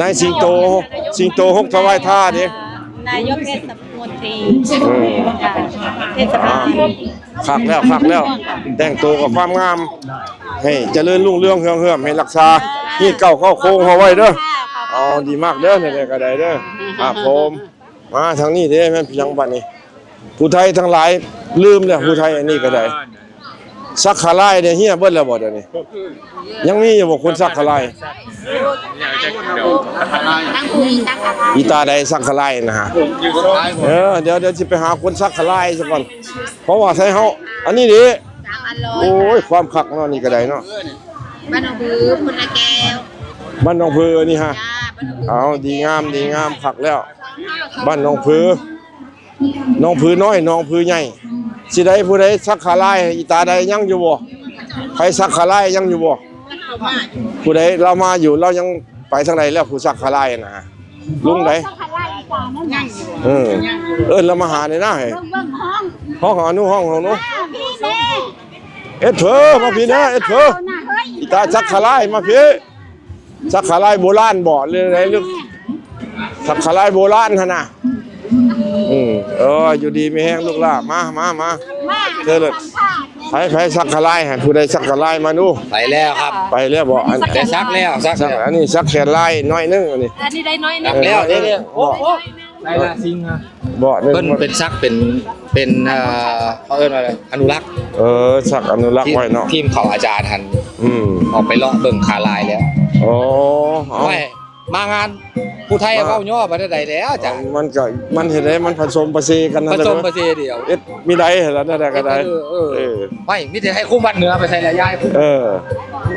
นายสิงโต สิงโตหกถวายท่าเด้ นายกเทศมนตรี อืม ค่ะ เทศบาล คักแล้ว คักแล้ว แต่งตัวกับความงาม ให้เจริญรุ่งเรืองเฮืองเฮือม ให้รักษาฮีตเก่าเข้าโครงเฮาไว้เด้อ ค่ะ อ๋อ ดีมากเด้อ ในใดก็ได้เด้อ ครับผม มาทางนี้เด้ แม่นเพียงบัดนี้ ผู้ไทยทั้งหลายลืมแล้ว ผู้ไทยอันนี้ก็ได้ สักขะลายเนี่ยเหียเบิดแล้วบ่เดี๋ยวนี้ ยังมีอยู่บ่คนสักขะลาย อีตาใดสักขะลายนะฮะ เออ เดี๋ยว เดี๋ยวสิไปหาคนสักขะลายซะก่อน เพราะว่าไทยเฮา อันนี้ดิ โอ้ย ความคักเนาะ นี่ก็ได้เนาะ บ้านหนองผือ พุนละแก้ว บ้านหนองผือนี่ฮะ จ้า บ้านหนองผือ เอา ดีงาม ดีงาม คักแล้ว บ้านหนองผือ หนองผือน้อย หนองผือใหญ่ สิได้ผู้ใดสักขะลาย อีตาใดยังอยู่บ่ ใครสักขะลายยังอยู่บ่ ผู้ใดเรามาอยู่ เรายังไปทางใดแล้ว ผู้สักขะลายนะ ลุงใด เออ เอิ้นเรามาหาหน่อยนะ เฮ้ย เบิ่งห้อง ห้องอนุห้องของหนู พี่แม่ เอ็ดเผลอมาพี่นะ เอ็ดเผลอ เฮ้ย อีตาสักขะลายมาพี่ สักขะลายโบราณบ่ หรือไงลูก สักขะลายโบราณหั่นน่ะ อืม เออ อยู่ดีมีแฮงลูกหลาน มา มา มา มา เชิญเลย สัมภาษณ์ ไผ ไผสักขะลาย ให้ผู้ใดสักขะลายมาดู ไปแล้วครับ ไปแล้วบ่ อัน แต่สักแล้ว สัก สัก แล้ว อันนี้สักแขนลายน้อยนึง อันนี้ อันนี้ได้น้อยนึง สักแล้ว เออ เด้อ เด้อ บ่ โอ้โห ได้ละสิงห์อะ บ่ เพิ่นเป็นสักเป็น เป็น เอ่อ เขาเอิ้นว่าอะไร อนุรักษ์ เออ สักอนุรักษ์ไว้เนาะ ทีมเขาอาจารย์หั่น อืม ออกไปเลาะเบิ่งขะลายแล้ว อ๋อ เอา ไม่ มางานผู้ไทย มา เว้าย่อบ่ได้แล้วจ้ะ มันก็ มันเฮ็ดให้มันผสมผสานกันนั่นแหละ ผสมผสานเดียว เอ็ดมีได้แล้วนั่นแหละก็ได้ เออ เออ เออ ไม่ มีแต่ให้คู่บ้านเหนือไปใส่ละยาย เออ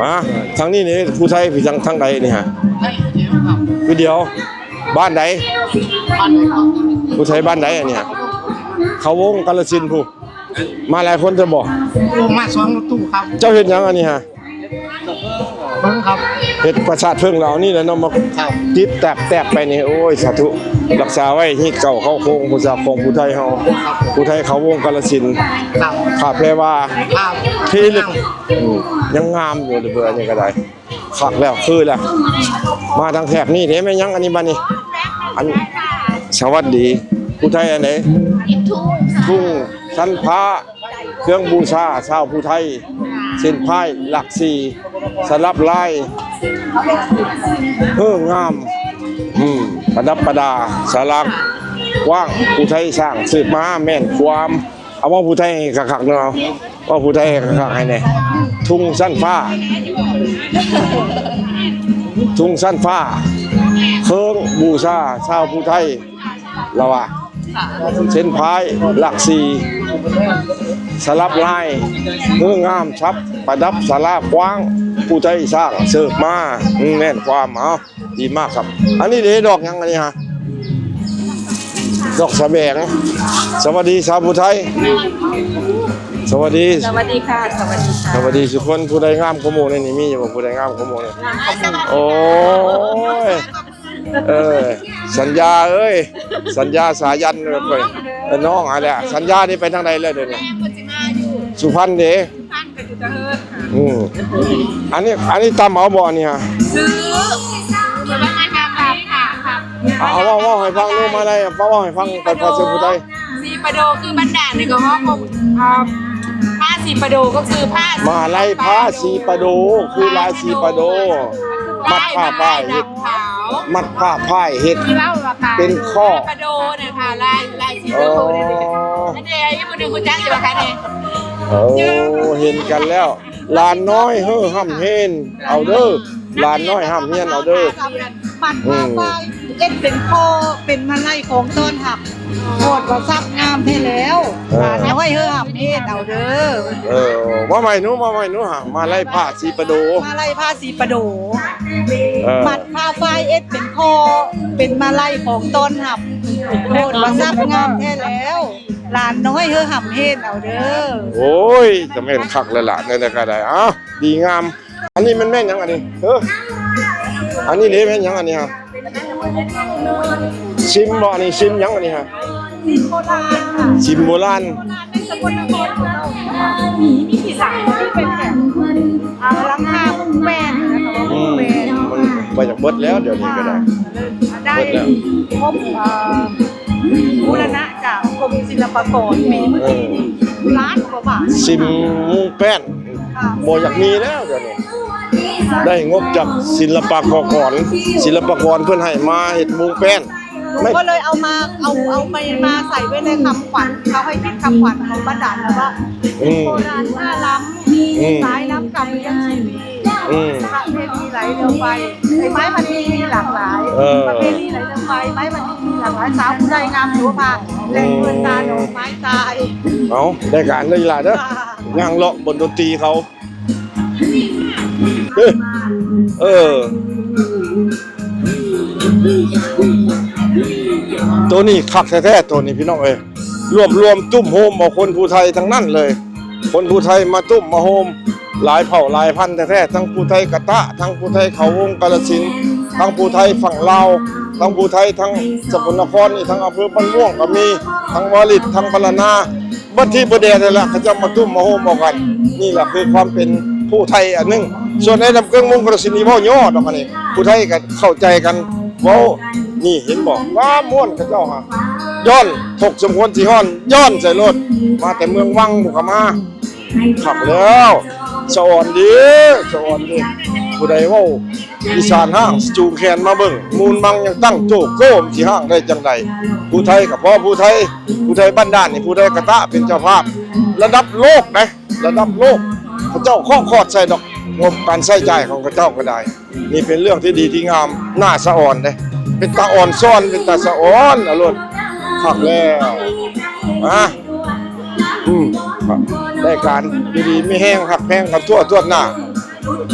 มา ทางนี้นี่ผู้ไทยพี่ทาง ทางใดนี่ฮะ ผู้เดียว บ้านใด ผู้ไทยบ้านใดอันนี้ฮะ เขาวงกาฬสินธุ์ผู้ มาหลายคนจะบอก โอ้ มาสองรถตู้ครับ เจ้าเฮ็ดหยังอันนี้ฮะ เบิ่งครับ เฮ็ดปราสาทเพิ่งเหล่านี้แหละเนาะ มา ครับ ติดแตกๆไปนี่ โอ้ย สาธุ รักษาไว้ฮีตเก่าเข้าโครง ผู้สาวของผู้ไทยเฮา ผู้ไทยเขาวงกาฬสินธุ์ ครับ ข้าแปลว่า ครับ ที่ลึก อืม ยังงามอยู่เด้อ เบอร์อันนี้ก็ได้ คักแล้ว คือแล้ว มาทางแถบนี้เด้ แม่นหยังอันนี้บัดนี้ อัน สวัสดี ผู้ไทยอันไหน ทุ่งค่ะ ทุ่งสันพระ เครื่องบูชาชาวผู้ไทย เส้นพายหลักสี่ สลับลาย เออ งาม อืม ประดับประดา สาลากว้าง ผู้ไทยสร้างสืบมาแม่นความ เอาว่าผู้ไทยคักๆเนาะ ว่าผู้ไทยคักๆให้แน่ ทุ่งสันพระ ทุ่งสันพระ เครื่องบูชาชาวผู้ไทย ละว่า เส้นพายหลักสี่ สลับลาย เฮืองามทรัพย์ ประดับสาลากว้าง ผู้ไทยสร้างเสิร์ฟมา อืม แม่นความ เอา ดีมากครับ อันนี้เด้ ดอกหยังอันนี้ฮะ ดอกสะแบง สวัสดีชาวผู้ไทย สวัสดี สวัสดีค่ะ สวัสดีค่ะ สวัสดีทุกคน ผู้ใดงามกว่าหมู่ในนี้มีอยู่บ่ ผู้ใดงามกว่าหมู่นี่ โอ้ย เออ สัญญาเอ้ย สัญญาสายันเลย เออ น้องอะไรอะ สัญญานี่ไปทางใดแล้วเดี๋ยวนี้ สุพรรณเด้ อืม อันนี้ อันนี้ตำเอาบ่อันนี้ฮะ ซื้อ ซื้อมาทำค่ะ เอา เว้า เว้าให้ฟังดู มาได้ เว้าให้ฟัง ไปพอเชิญผู้ใด สีปะโด คือบ้านด่านนี่ก็ฮ้องว่า อ่า ผ้าสีปะโดก็คือผ้า มหาลัยผ้าสีปะโด คือลายสีปะโด มัดผ้าฝ้ายเฮ็ด มัดผ้าฝ้ายเฮ็ด เป็นข้อ ปลาโดนะคะ ลาย ลายสีชมพูนี่ อ๋อ อันนี้อายุหนึ่งคุณจักอยู่ค่ะนี่ โอ้ เห็นกันแล้ว หลานน้อยเฮ้อฮ่ำเฮนเอาเด้อ หลานน้อยฮ่ำเฮนเอาเด้อ มัดผ้าฝ้ายเอ็ดเป็นข้อ เป็นมาลัยของต้อนรับ โคตรว่าซับงามแท้แล้ว เออ หลานน้อยเฮ้อฮ่ำเฮนเอาเด้อ เออ ว่าใหม่หนู ว่าใหม่หนู ฮะ มาลัยผ้าสีปะโด มาลัยผ้าสีปะโด เออ มัดผ้าฝ้ายเอ็ดเป็นข้อ เป็นมาลัยของต้อนรับ โคตรว่าซับงามแท้แล้ว หลานน้อยเฮ้อฮ่ำเฮนเอาเด้อ โอ้ย จะแม่นคักแล้วล่ะ เนี่ยก็ได้ เอ้า ดีงาม อันนี้มันแม่นหยังอันนี้ เออ อันนี้เด้แม่นหยังอันนี้ฮะ ซิมบ่ อันนี้ซิมหยังอันนี้ฮะ ซิมโบราณค่ะ ซิมโบราณ โบราณในสกลนครของเรา มี มีกี่สายที่เป็นแบบ อ่า หลังคามุงแป้นนะคะ อืม มุงแป้น มันไปจากเบิดแล้วเดี๋ยวนี้ก็ได้ ได้ เบิดแล้ว งบ เอ่อ บูรณะจากกรมศิลปากร มีเมื่อกี้ เออ ล้านกว่าบาท ซิมมุงแป้น ค่ะ บ่อยากมีแล้วเดี๋ยวนี้ ได้งบจากศิลปากร ศิลปากรเพิ่นให้มาเฮ็ดมุงแป้น หนูก็เลยเอามา เอา เอาไปมาใส่ไว้ในคำขวัญ เขาให้คิดคำขวัญของบ้านด่านนะว่า อืม โบราณหน้าล้ำ อืม สายน้ำกำยังชีวี อืม ประเพณีไหลเรือไฟ ไอ้ไม้พันปีมีหลากหลาย เออ ประเพณีไหลเรือไฟ ไม้พันปีมีหลากหลาย สาวผู้ไทยงามผิวพรรณ แหล่งเงินตาหนองไม้ตาย เอา ได้การเลยล่ะเด้อ ค่ะ ย่างเลาะบนดนตรีเขา เอ้ย เออ ตัวนี้คักแท้ๆ ตัวนี้พี่น้องเอ้ย รวบรวมตุ้มโฮมเอาคนผู้ไทยทั้งนั้นเลย คนผู้ไทยมาตุ้มมาโฮม หลายเผ่าหลายพันธุ์แท้ๆ ทั้งผู้ไทยกะตะ ทั้งผู้ไทยเขาวงกาฬสินธุ์ ทั้งผู้ไทยฝั่งลาว ทั้งผู้ไทยทั้งสกลนครนี่ ทั้งอำเภอบ้านม่วงก็มี ทั้งวาริต ทั้งพะละนา บัดที่บ่แดดนั่นล่ะ เขาเจ้ามาตุ้มมาโฮมเอากัน นี่แหละคือความเป็นผู้ไทยอันหนึ่ง ส่วนไอ้ลำเกิงวงกาฬสินธุ์นี่เว้าย่อดอกอันนี้ ผู้ไทยก็เข้าใจกัน เว้า นี่เห็นบ่ ว่าม่วนเขาเจ้าฮะ ย้อนถกสมควรสิฮ้อน ย้อนใส่รถ มาแต่เมืองวังบุกมา คักแล้ว สะออนดี สะออนดี ผู้ใดเว้า อีสานฮ้างจูงแขนมาเบิ่ง มูลมังยังตั้งโจโก้ มันสิฮ้างได้จังใด ผู้ไทยก็พอผู้ไทย ผู้ไทยบ้านด่านนี่ ผู้ไทยกะตะเป็นเจ้าภาพ ระดับโลกนะ ระดับโลก เขาเจ้าเคาะคอดใส่ดอก งบการใช้จ่ายของเขาเจ้าก็ได้ นี่เป็นเรื่องที่ดีที่งาม น่าสะออนเด้ เป็นตาอ่อนซ้อน เป็นตาสะออนอรรถ คักแล้ว มา อืม ครับ ได้การอยู่ดีมีแฮง ฮักแพงกันทั่วทั่วหน้า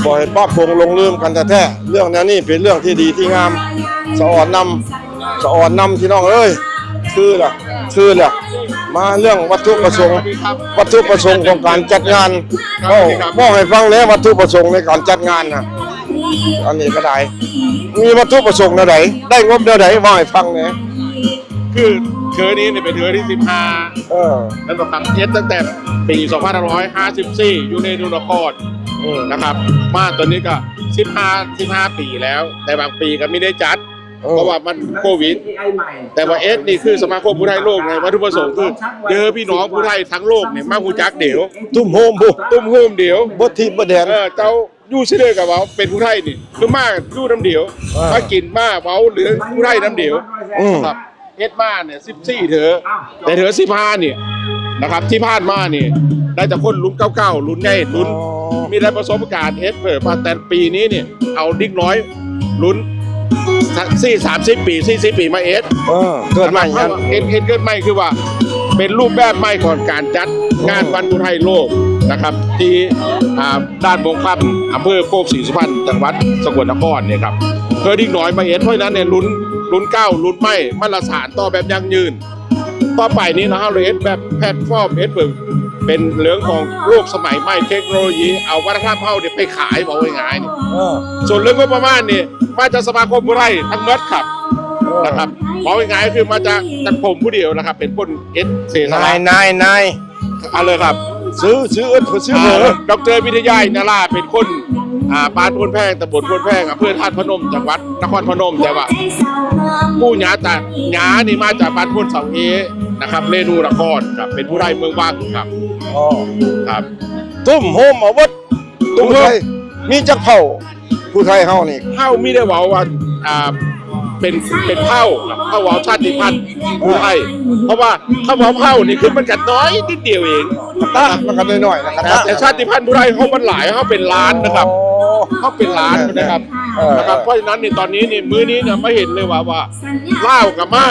บ่ให้ปะปงหลงลืมกันแท้ๆ เรื่องแนวนี้เป็นเรื่องที่ดีที่งาม สะออนนำ สะออนนำพี่น้องเอ้ย คือล่ะ คือล่ะ มาเรื่องวัตถุประสงค์ วัตถุประสงค์ของการจัดงาน เว้า เว้าให้ฟังแหน่ วัตถุประสงค์ในการจัดงานน่ะ อันนี้ก็ได้ มีวัตถุประสงค์แนวใด ได้งบแนวใด เว้าให้ฟังแหน่ คือเทื่อนี้เนี่ยเป็นเทื่อที่สิบห้า เออ แล้วก็ตั้งเฮ็ดตั้งแต่ปีสองพันห้าร้อยห้าสิบสี่ อยู่ในนคร อืม นะครับ มาตอนนี้ก็สิบห้า สิบห้าปีแล้ว แต่บางปีก็ไม่ได้จัด เออ เพราะว่ามันโควิด แต่ว่าเอสนี่คือสมาคมผู้ไทยโลกไง วัตถุประสงค์คือเจอพี่น้องผู้ไทยทั้งโลกเนี่ยมาฮู้จักเดี๋ยว ตุ้มโฮมพุ ตุ้มโฮมเดี๋ยว บ่ถีบบ่แดน เออ เจ้าอยู่ซื่อเด้อกับว่าเป็นผู้ไทยนี่ คือมาอยู่นำเดียว เออ มากินมาเว้าเรื่องผู้ไทยนำเดียว อืม ครับ เฮ็ดมาเนี่ยสิบสี่เทื่อ แต่เทื่อสิบห้าเนี่ยนะครับ ที่ผ่านมาเนี่ยได้แต่คนรุ่นเก่าๆ รุ่นใหญ่ รุ่น อ๋อ มีได้ประสบการณ์เฮ็ดเพิ่มมา แต่ปีนี้เนี่ยเอาเด็กน้อยรุ่นสี่ สามสิบปี สี่สิบปีมาเฮ็ด เออ เกิดใหม่ นะครับ เฮ็ด เฮ็ดเกิดใหม่คือว่าเป็นรูปแบบใหม่ของการจัดงานวันผู้ไทยโลกนะครับ ที่ อ่า ด่านบงคำ อำเภอโคกศรีสุพรรณ จังหวัดสกลนครเนี่ยครับ เพื่อเด็กน้อยมาเฮ็ด เพราะฉะนั้นเนี่ยรุ่น รุ่นเก่า รุ่นใหม่ มันละสานต่อแบบยั่งยืน ต่อไปนี้นะ เฮาเลยเฮ็ดแบบแพลตฟอร์ม เฮ็ดแบบเป็นเรื่องของโลกสมัยใหม่ เทคโนโลยี เอาวัฒนธรรมเฮาเนี่ยไปขาย เว้าง่ายๆนี่ เออ ส่วนเรื่องงบประมาณนี่ มาจากสมาคมผู้ไทยทั้งหมดครับ เออ นะครับ เว้าง่ายๆคือมาจาก จากผมผู้เดียวนะครับ เป็นคนเฮ็ดเสียสละ นาย นาย นาย เอาเลยครับ ซื้อ ซื้อ เอิ้น ซื้อ อ่า เบอร์ ดอกเตอร์วิทยา อินทรา เป็นคน อ่า บ้านโพนแพง ตำบลโพนแพง อำเภอธาตุพนม จังหวัดนครพนม แต่ว่าปู่ย่าตายายนี่มาจากบ้านโพนเสาเอนะครับ เรนูนครครับ เป็นผู้ไทยเมืองวังครับ อ๋อ ครับ ตุ้มโฮมเอาเบิด ตุ้มโฮม ผู้ไทย มีจักเผ่า ผู้ไทยเฮานี่ เฮามีได้เว้าว่า อ่า เป็น เป็นเผ่าครับ เฮาเว้าชาติพันธุ์ผู้ไทย เพราะว่าคำว่าเผ่านี่คือมันก็น้อยนิดเดียวเอง กะตะมันก็น้อยๆนะกะตะ แต่ชาติพันธุ์ผู้ไทยเฮามันหลาย เฮาเป็นล้านนะครับ โอ้ เฮาเป็นล้านนะครับ เออ นะครับ เพราะฉะนั้นนี่ตอนนี้นี่มื้อนี้เนี่ยมาเห็นเลยว่า ว่าลาวก็มา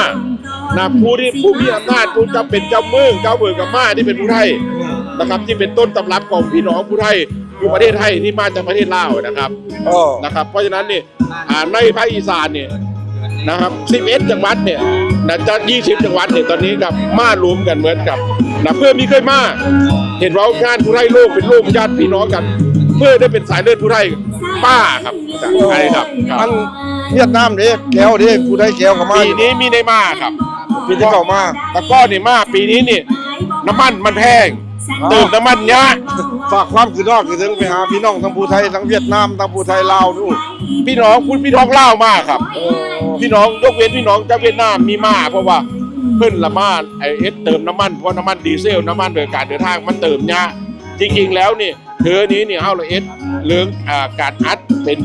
นะ ผู้ที่ ผู้มีอำนาจ ผู้จะเป็นเจ้าเมือง เจ้าเมืองก็มา ที่เป็นผู้ไทยนะครับ ที่เป็นต้นตำรับของพี่น้องผู้ไทยอยู่ประเทศไทยที่มาจากประเทศลาวนะครับ โอ้ นะครับ เพราะฉะนั้นนี่ อ่า ในภาคอีสานเนี่ยนะครับ สิบเอ็ด จังหวัดเนี่ยนะ จาก ยี่สิบ จังหวัดเนี่ย ตอนนี้ครับ มารวมกันเหมือนกับนะ เพื่อมีเคยมา เห็นว่างานผู้ไทยโลกเป็นโลกญาติพี่น้องกัน เพื่อได้เป็นสายเลือดผู้ไทยป้าครับ ใช่ครับ ครับ อันเวียดนามเด้แก้วเด้ผู้ไทยแก้วก็มา ปีนี้มีได้มาครับ ปีที่เข้ามา แต่ก่อนนี่มา ปีนี้นี่ น้ำมันมันแพง เติมน้ำมันยะ ฝากความคิดฮอดคิดถึงไปหาพี่น้องทั้งผู้ไทยทั้งเวียดนามทั้งผู้ไทยลาวดู พี่น้องคุณพี่น้องลาวมาครับ พี่น้องยกเว้นพี่น้องจากเวียดนามมีมา เพราะว่าเพิ่นละมาไอเอสเติมน้ำมัน เพราะน้ำมันดีเซล น้ำมันโดยการเดินทางมันเติมยะ จริงๆแล้วนี่เธอนี้นี่เฮาละเอสเรื่องอ่าการอัดเป็น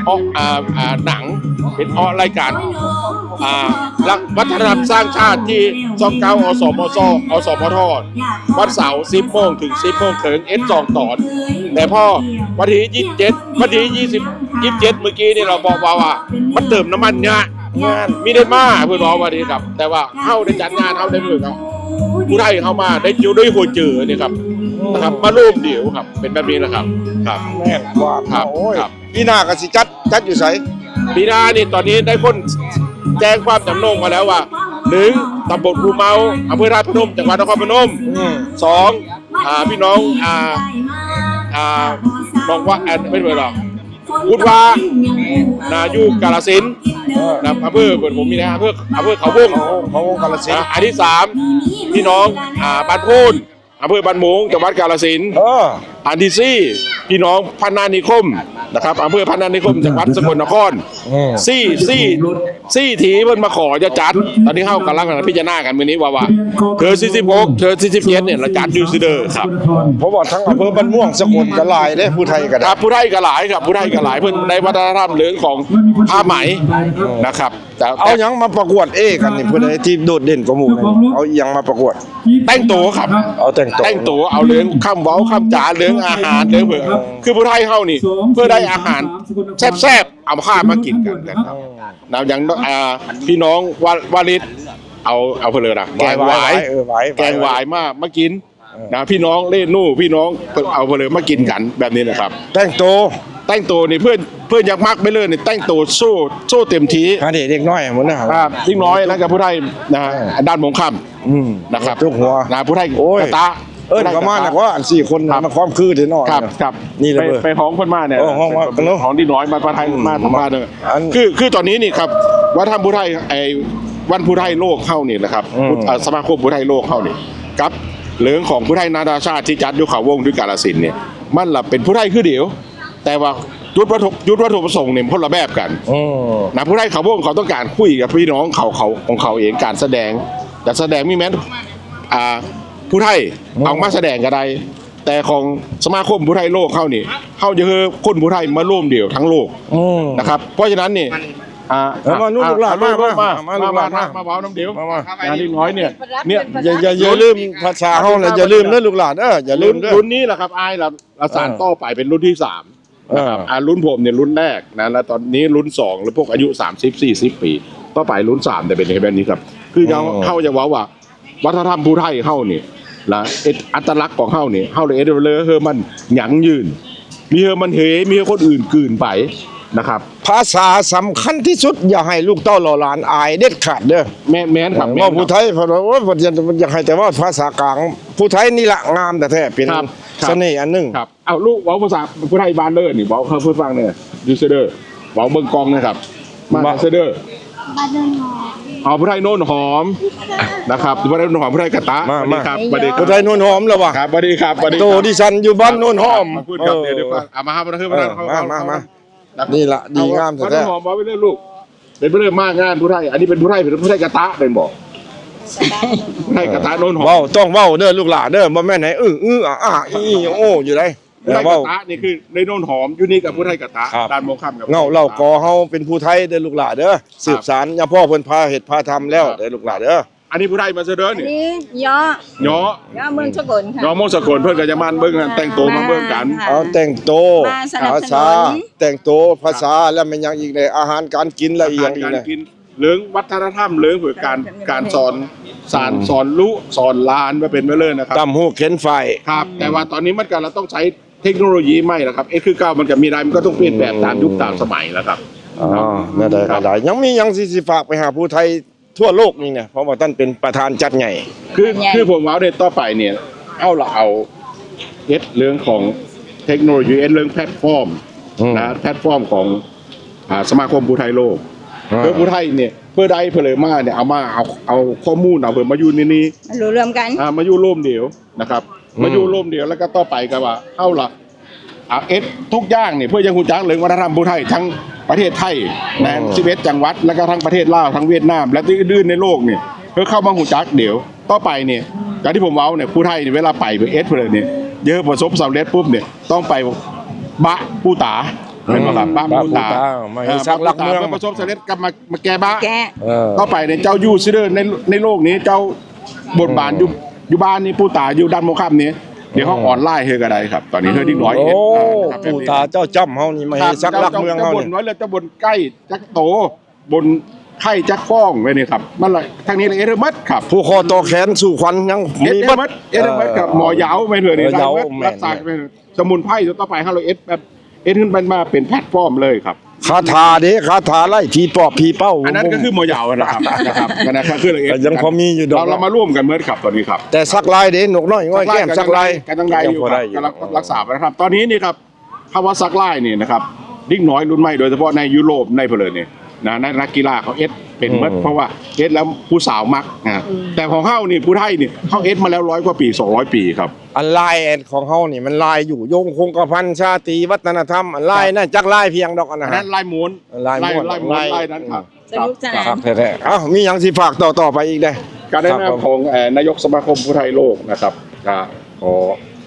ออกอ่าอ่าหนัง เป็นออกรายการอ่าหลักวัฒนธรรมสร้างชาติที่ช่องเก้า อสมช อสมท วันเสาร์ สิบโมงถึง สิบโมงเคิง เอสสองตอน แต่พอวันที่ ยี่สิบเจ็ด วันที่ ยี่สิบ ยี่สิบเจ็ด เมื่อกี้นี่เราบอกว่าว่ามันเติมน้ำมันยะ งาน มีได้มาเพื่อนบอกว่าดีครับ แต่ว่าเฮาได้จัดงานเฮาได้เพื่อนครับผู้ไทยเฮามาได้อยู่ด้วยหัวเจือนี่ครับนะครับ มาร่วมเดียวครับ เป็นแบบนี้นะครับ ครับ แม่นความ ครับ โอ้ย ครับ ปีหน้าก็สิจัดจัดอยู่ไส ปีหน้านี่ตอนนี้ได้คนแจ้งความจำนงมาแล้วว่าหนึ่งตำบลภูเมาอำเภอธาตุพนมจังหวัดนครพนม อืม สองอ่าพี่น้องอ่าอ่าหนองว่าอ่าไม่เป็นไรหรอกกุดว่านาอยู่กาฬสินธุ์นะอำเภอเปิดผมมีนะอำเภออำเภอเขาวง เขาเขาวงกาลสิน นะ ธุ์ อันที่สามพี่น้องอ่าบ้านโพนอำเภอบ้านโมงจังหวัดกาฬสินธุ์ เออ อันที่สี่พี่น้องพัฒนานิคมนะครับอำเภอพัฒนานิคมจังหวัดสกลนคร อืม สี่สี่สี่ทีเพิ่นมาขอจะจัด ตอนนี้เฮากำลังพิจารณากันมื้อนี้ว่าว่าเธอสี่สิบหกเธอสี่สิบเจ็ดเนี่ยเราจัดอยู่ซื่อเด้อครับ เพราะว่าทั้งอำเภอบ้านม่วงสกลก็หลายเด้ผู้ไทยก็ ค ได้ รับผู้ไทยก็หลายครับผู้ไทยก็หลายเพิ่นได้วัฒนธรรมเรื่องของผ้าไหมนะครับแต่ เอาหยังมาประกวดเอกันนี่ผู้ใดที่โดดเด่นกว่าหมู่นี่เอาหยังมาประกวด แต่งตัวครับ เอาแต่งตัว แต่งตัวเอาเรื่องคำเว้าคำจาเรื่องอาหารเรื่องเพื่อคือผู้ไทยเฮานี่ เพื่อได้อาหารแซ่บๆเอาข้าวมากินกันนะครับนะอย่างอ่าพี่น้องวาวาลิตเอาเอาเพลินนะแกงหวาย เออหวาย แกงหวายมามากินนะพี่น้องเล่นนู่พี่น้องเอาเพลินมากินกันแบบนี้นะครับ แต่งตัว แต่งตัวนี่เพื่อนเพื่อนอยากมักไปเลยนี่แต่งตัวโซ่โซ่เต็มที่ อันนี้เด็กน้อยหมดนะครับ ครับเด็กน้อยแล้วกับผู้ไทยนะฮะด้านมงคำ อืม นะครับ ทุกหัว นะผู้ไทย โอ้ย กะตะ เอิ้นเขามานะว่าอันสี่คน ครับ มันความคือเดี๋ยวน้อย ครับครับ นี่เลย ไปไปห้องเพิ่นมาเนี่ย เออห้องมาเนอะ ห้องที่น้อยมาประทาน อืม มาทำมาเนี่ย อัน คือคือตอนนี้นี่ครับวัฒนธรรมผู้ไทยไอ้วันผู้ไทยโลกเฮานี่นะครับ อืม พุทธอ่าสมาคมผู้ไทยโลกเฮานี่ครับเรื่องของผู้ไทยนานาชาติที่จัดอยู่เขาวงด้วยกาฬสินธุ์เนี่ยมันละเป็นผู้ไทยคือเดียว แต่ว่าจุดวัตถุจุดวัตถุประสงค์เนี่ยคนละแบบกัน อืม นะผู้ไทยเขาวงเขาต้องการคุยกับพี่น้องเขาเขาของเขาเองการแสดงจะแสดงมีแม้นอ่าผู้ไทย อืม เอามาแสดงก็ได้ แต่ของสมาคมผู้ไทยโลกเขานี่เขาจะคือคนผู้ไทยมาร่วมเดียวทั้งโลก อืม นะครับ เพราะฉะนั้นนี่อ่า เอามาลูกหลาน อ่ มามา มา มาลูกหลานมา มามาเว้าน้ำเดียว มามา งานนิดน้อยเนี่ยเนี่ย อย่าอย่าอย่าลืมภาษาเฮาเลยอย่าลืมนะลูกหลานเอออย่าลืม รุ่น เด้อ รุ่นนี้แหละครับอายละประสาน เออ ต่อไปเป็นรุ่นที่สาม เออ นะครับอ่ารุ่นผมเนี่ยรุ่นแรกนะแล้วตอนนี้รุ่นสองแล้วพวกอายุ สามสิบ สี่สิบ ปี ต่อไปรุ่นสามจะเป็นแบบนี้ครับ คือเขา อืม เขาจะเว้าว่า วัฒนธรรมผู้ไทยเฮานี่ละเอกอัตลักษณ์ของเฮานี่เฮาเลยเอเดเลยเฮอมันหยั่งยืน มีเฮอมันเหมีเฮอคนอื่นกืนไปนะครับ ภาษาสำคัญที่สุดอย่าให้ลูกเต้าเหล่าหลานอายเด็ดขาดเด้อ แม่นแม่นครับแม่น ว่า ครับ ผู้ไทยเพราะว่าเพิ่นจะอยากให้แต่ว่าภาษากลางผู้ไทยนี่ละงามแต่แท้เป็น ครับครับ เสน่ห์อันหนึ่ง ครับเอาลูกเว้าภาษาผู้ไทยบ้านเลยนี่เว้าเขาเพื่อฟังเนี่ยอยู่เสเดอร์เว้าเบิ่งกล้องนะครับมา มา เสเดอร์ บ้านโนนหอม เอาผู้ไทยโน่นหอมนะครับผู้ไทยโน่นหอมผู้ไทยกะตะ มา สวัสดีครับ มา สวัสดีค ผู้ไท รับ ยโน่นหอมแล้ววะ ครับสวัสดีครับสวัสดี โต ครับ ดิฉันอยู่บ้านโน่นหอม มาพูดครับ เออ เดี๋ยวเดี๋ยวก่อนเอามาครับมาครับ เออ มาครับ มามามา ครับ นี่ละดีงาม บ้าน แท้ โน่นหอมมาเป็นเรื่องลูกเป็นเรื่องมากงานผู้ไทยอันนี้เป็นผู้ไทยเป็นผู้ไทยกะตะเป็นบอกผู้ไทยกะตะโน่นหอม เว้าต้องเว้าเด้อลูกหลานเด้อบ่แม่นให้อื้ออื้ออ่ะอ่ะอีอีโอ้อยู่ได ผู้ไทยกะตะนี่คือในโนนหอม อยู่นี่กับผู้ไทยกะตะ ครับ ด้านมองข้ามกับ เงาเหล้ากอเฮาเป็นผู้ไทยเด้อลูกหลานเด้อ ครับ สืบสานยามพ่อเพิ่นพาเฮ็ดพาทำแล้ว ครับ เด้อลูกหลานเด้อ อันนี้ผู้ไทยมาเสนอ อัน นี่ นี้เยาะ เยาะ เยาะเมืองสกลค่ะ เยาะเมืองสกล เพิ่นก็จะมาเบิ่งกัน แต่งตัวมาเบิ่งกัน ค่ะ เอาแต่งตัว มาสนับสนุน ภาษา แต่งตัว ภาษา ครับ แล้วแม่นหยังอีกเนี่ย อาหารการกินและอีหยังอีก อาหารการ เนี่ย กิน เรื่องวัฒนธรรม เรื่องการ การสอน สาน อืม สอนลูกสอนหลานมาเป็นมาเลยนะครับ ตำฮูกเข็นไฟ ครับ แต่ว่าตอนนี้มันก็เราต้องใช้เทคโนโลยีใหม่แล้วครับ เอส คือเก่ามันก็มีได้ มันก็ต้องเปลี่ยนแบบตามยุคตามสมัยแล้วครับ อ๋อ นั่นได้ ครับ ก็ได้ ยังมีหยังสิ สิฝากไปหาผู้ไทยทั่วโลกนี่เนี่ย เพราะว่าท่านเป็นประธานจัดใหญ่ คือ จัดใหญ่ คือผมว่าเนี่ยต่อไปเนี่ย เอาละเอาเอสเรื่องของเทคโนโลยี เอสเรื่องแพลตฟอร์ม อืม นะ แพลตฟอร์มของ อ่า สมาคมผู้ไทยโลก อ่า เพื่อผู้ไทยเนี่ย เพื่อได้เพื่อเลยมาเนี่ย เอามา เอา เอาข้อมูล เอาเพื่อมาอยู่ในนี้ มาอยู่รวมกัน อ่า มาอยู่ร่วมเดียวนะครับ อืม มาอยู่ร่วมเดียว แล้วก็ต่อไปก็ว่า เอาละ อ่า เอสทุกอย่างเนี่ย เพื่อจะฮู้จักเรื่องวัฒนธรรมผู้ไทยทั้งประเทศไทยนะ อืม สิบเอ็ดจังหวัด แล้วก็ทั้งประเทศลาว ทั้งเวียดนาม และที่อื่นๆในโลกเนี่ย เพื่อเข้ามาฮู้จักเดี๋ยว ต่อไปเนี่ย อย่างที่ผมเว้าเนี่ย ผู้ไทยเนี่ย เวลาไปเอสเพื่อเนี่ย เยอะประสบสำเร็จปุ๊บเนี่ย ต้องไปบะปูตา แม่นบ่ครับ อืม บะปูตา บะปูตา มาให้ เอ่อ สักหลักเมือง บะปูตา เพื่อประสบสำเร็จกลับมา มาแก้บะ แก้ เออ ต่อไปเนี่ย เจ้าอยู่ซื่อเด้อ ใน ในโลกนี้ เจ้าบนบาน อืม อยู่ อยู่บ้านนี่ ปูตาอยู่ด้านมองข้ามนี้ เดี๋ยวเขา อืม ออนไลน์ให้ก็ได้ครับ ตอนนี้เฮาเด็กน้อย โอ้ เฮ็ด อ่า นะครับ ปูตาเจ้าจ้ำเฮานี่ มา ครับ ให้สักหลักเมืองเฮา เจ้าบน นี่ ไว้เลย เจ้าบนไก่จักโต บนไข่จักฟองไว้นี่ครับ มันละ ทางนี้ละเอสเบิดครับ ผู้คอต่อแขนสู่ขวัญยัง เอส มีเบิด เอสเบิด เอสเบิดครับ เออ หมอเหยาแม่นเพิ่นนี่ เออ ได้เบิด เหยา รักษา แม่น แม่น สมุนไพรตัวต่อไป เฮาละเอสแบบ เอสขึ้นเป็นมาเป็นแพลตฟอร์มเลยครับ คาถาเด้ คาถาไล่ผีปอบผีเป้า อันนั้นก็คือหมอเหยานะครับ นะครับ อันนั้นก็คือละเอส ก็ยังพอมีอยู่ดอก เรา เรามาร่วมกันเมิดครับตอนนี้ครับ แต่สักลายเด้ นกน้อยง่อยแก้ม สักลาย สักลายก็ยังได้อยู่ครับ ยังพอได้อยู่ กำลังรักษาไว้นะครับ ตอนนี้นี่ครับ คำว่าสักลายนี่นะครับ เด็กน้อยรุ่นใหม่ โดยเฉพาะในยุโรป ในเพิ่นเลยนี่นะ นัก นักกีฬาเขาเอสเป็นเมิด อืม เพราะว่าเอสแล้วผู้สาวมักนะ อืม แต่ของเฮานี่ ผู้ไทยนี่ เขาเอสมาแล้วร้อยกว่าปี สองร้อยปีครับ อันลายของเฮานี่ มันลายอยู่ยงคงกระพันชาตรีวัฒนธรรม อันลาย ครับ นั่นจักลายเพียงดอกอันนะ อันนั้นลายม้วน ลายม้วน ลายม้วน ลาย ลายนั้นครับ สนุกสนาน ครับ แท้ๆ เอ้า มีหยังสิฝากต่อๆไปอีกเด้ การแนะนำ ครับผม ของ เอ่อ นายกสมาคมผู้ไทยโลกนะครับ ก็ขอ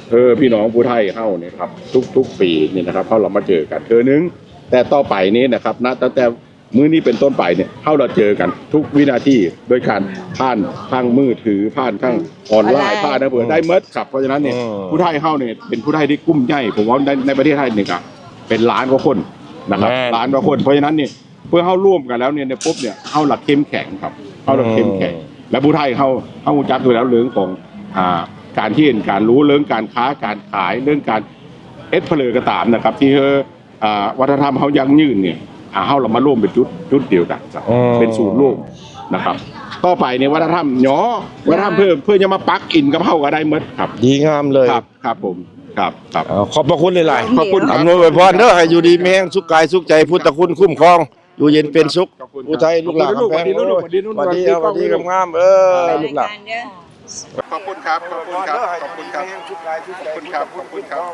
เออ พี่น้องผู้ไทยเฮาเนี่ยครับ ทุกๆปีนี่นะครับ เฮาเรามาเจอกันเทื่อนึง แต่ต่อไปนี้นะครับ นะ ตั้งแต่มื้อนี้เป็นต้นไปเนี่ย เฮาเราเจอกันทุกวินาที โดยการผ่านทางมือถือ ผ่านทางออนไลน์ ออนไลน์ ผ่านทางเบอร์ อืม ได้เมิดครับ เพราะฉะนั้นเนี่ย อืม ผู้ไทยเฮาเนี่ยเป็นผู้ไทยที่กลุ่มใหญ่ ผมว่าใน ในประเทศไทยนี่ก็เป็นล้านกว่าคนนะครับ แม่น ล้านกว่าคน เพราะฉะนั้นเนี่ย เพื่อเฮาร่วมกันแล้วเนี่ย เนี่ยปุ๊บเนี่ย เฮาหลักเข้มแข็งครับ เฮาหลักเข้มแข็ง อืม และผู้ไทยเฮา เฮารู้จักอยู่แล้วเรื่องของ อ่า การเรียนการรู้ เรื่องการค้าการขาย เรื่องการเอ็ดเผลอก็ตามนะครับ ที่เฮา อ่า วัฒนธรรมเฮายั่งยืนเนี่ย อ่า เฮาเรามาร่วมเป็นจุด จุดเดียวกันครับ อืม เป็นศูนย์รวมนะครับ ต่อไปเนี่ยวัฒนธรรมเนาะ วัฒนธรรมเพื่อ เพื่อจะมาปักอินกับเฮาก็ได้เมิดครับ ดีงามเลย ครับ ครับผม ครับ ครับ เอ่อ ขอบพระคุณหลายๆ ขอบคุณครับ อำนวยอวยพรเด้อ ให้อยู่ดีมีแฮง สุขกายสุขใจ พุทธคุณคุ้มครอง อยู่เย็นเป็นสุข ขอบคุณครับ ผู้ไทยลูกหลาน ขอบคุณลูก กำแพง สวัสดีลูก เอ้ย สวัสดีลูก สวัสดี สวัสดี งามๆ เอ้ย ครับ ลูกหลาน เด้อ ขอบคุณครับ ขอบคุณครับ ขอบคุณครับ ขอบคุณครับ ขอบคุณครับ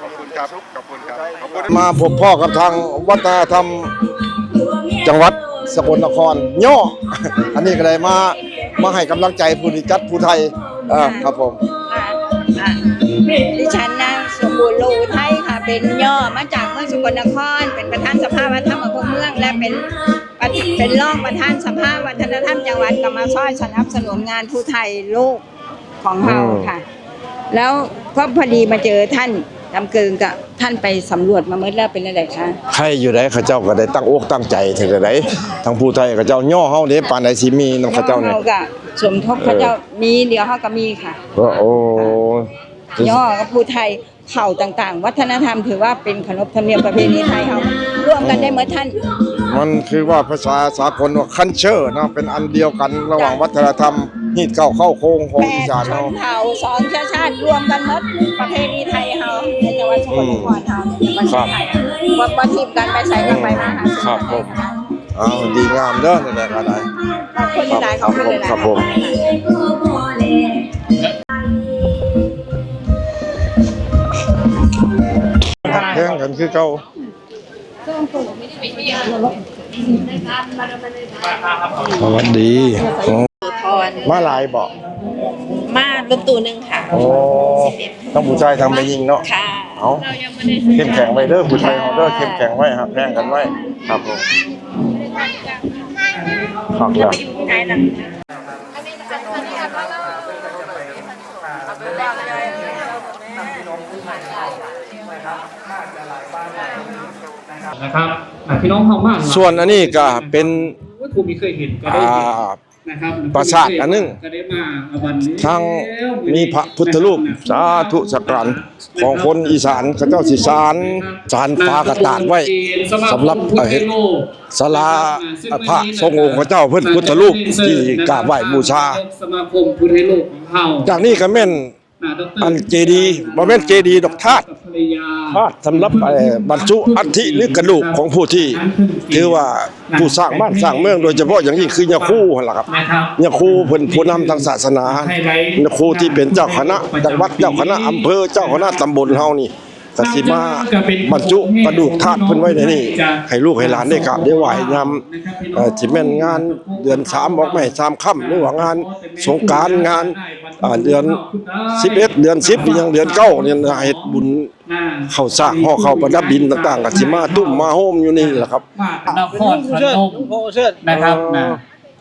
ขอบคุณครับ ขอบคุณครับ ขอบคุณครับ ขอบคุณ มาพบพ้อกับทางวัฒนธรรมจังหวัดสกลนครเนาะ อันนี้ก็ได้มา มาให้กำลังใจผู้ที่จัดผู้ไทย อ่า ครับผม ค่ะ ค่ะ ดิฉันนางสมบูรณ์โลอุทัยค่ะ เป็นย่อมาจากเมืองสกลนคร เป็นประธานสภาวัฒนธรรมอำเภอเมือง และเป็นประธ- เป็นรองประธานสภาวัฒนธรรมจังหวัด ก็มาช่วยสนับสนุนงานผู้ไทยโลกของเรา อืม ค่ะ แล้วก็พอดีมาเจอท่านดำเกิง ก็ท่านไปสำรวจมาเมิดแล้ว เป็นอะไรคะ ใครอยู่ใด เขาเจ้าก็ได้ตั้งอกตั้งใจเท่าใด ทั้งผู้ไทยเขาเจ้าย่อเฮาเด้ ปานใดสิมีนำเขาเจ้าเนี่ย ย่อเฮาก็สมทบเขาเจ้า เออ มี เดี๋ยวเฮาก็มีค่ะ ก็ โอ้ ย่อกับผู้ไทย เผ่าต่างๆ วัฒนธรรม ถือว่าเป็นขนบธรรมเนียมประเพณีไทยเฮา ร่วมกันได้เมิดท่าน มันคือว่าภาษาสากลว่า culture เนาะ เป็นอันเดียวกันระหว่าง จ้ะ วัฒนธรรม ฮีตเก้าเข้าโครงของ แปด อีสาน ช เฮา นเผ่า สองเชื้อชาติ รวมกันเมิด ประเพณีไทยเฮา ในจังหวัดสกลนครเฮา อืม ประเทศไทย ครับ บ่ บ่ทิ่มกัน ไปไสก็ไปมาหาสู่ ครับผม กัน อ้าว ดีงามเด้อ นั่นแหละก็ได้ ขอบคุณหลายๆ ขอบคุณหลายๆ ครับผม แข่งกันคือเก่า สวัสดี มาหลายบ่ มารถตู้หนึ่งค่ะ โอ้ สิบเอ็ด ทั้งผู้ชายทั้งแม่หญิงเนาะ ค่ะ เอา เข้มแข็งไว้เด้อ ผู้ชายเฮาเด้อ เข้มแข็งไว้ ฮักแพงกันไว้ ครับผม ครับแล้ว นะครับ อ่ะ พี่น้องเฮามา ส่วนอันนี้ก็เป็น โอ้ย ผู้มีเคยเห็นก็ได้เห็น อ่า นะครับ ปราสาทอันหนึ่ง ก็ได้มาวันนี้ ทั้งมีพระพุทธรูป สาธุสักการะของคนอีสาน เขาเจ้าสิสาน สานฝากระดาษไว้ สำหรับ เอ่อ เฮ็ดศาลาพระทรงองค์เขาเจ้า เพิ่นพุทธรูปที่กราบไหว้บูชา สมาคมพุทธไทยโลกของเฮา จากนี้ก็แม่น อันเจดีย์ บ่แม่นเจดีย์ดอก ธาตุ ธาตุสำหรับ เอ่อ บรรจุอัฐิหรือกระดูกของผู้ที่ถือว่าผู้สร้างบ้านสร้างเมือง โดยเฉพาะอย่างยิ่งคือย่าคูหั่นล่ะครับ ย่าคูเพิ่นผู้นำทางศาสนา ย่าคูที่เป็นเจ้าคณะจังหวัด เจ้าคณะอำเภอ เจ้าคณะตำบลเฮานี่ ก็สิมาบรรจุกระดูกธาตุเพิ่นไว้ในนี่ ให้ลูกให้หลานได้กราบได้ไหว้ยาม เอ่อ สิแม่นงานเดือนสามออกไม้สามค่ำ หรือว่างานสงกรานต์ งาน อ่า เดือนสิบเอ็ด เดือนสิบ อีหยัง เดือนเก้าเนี่ยนะ เฮ็ดบุญเข้าสาก ห่อข้าวประดับดินต่างๆ ก็สิมาตุ้มมาโฮมอยู่นี่แหละครับ นครพนมนะครับ นะ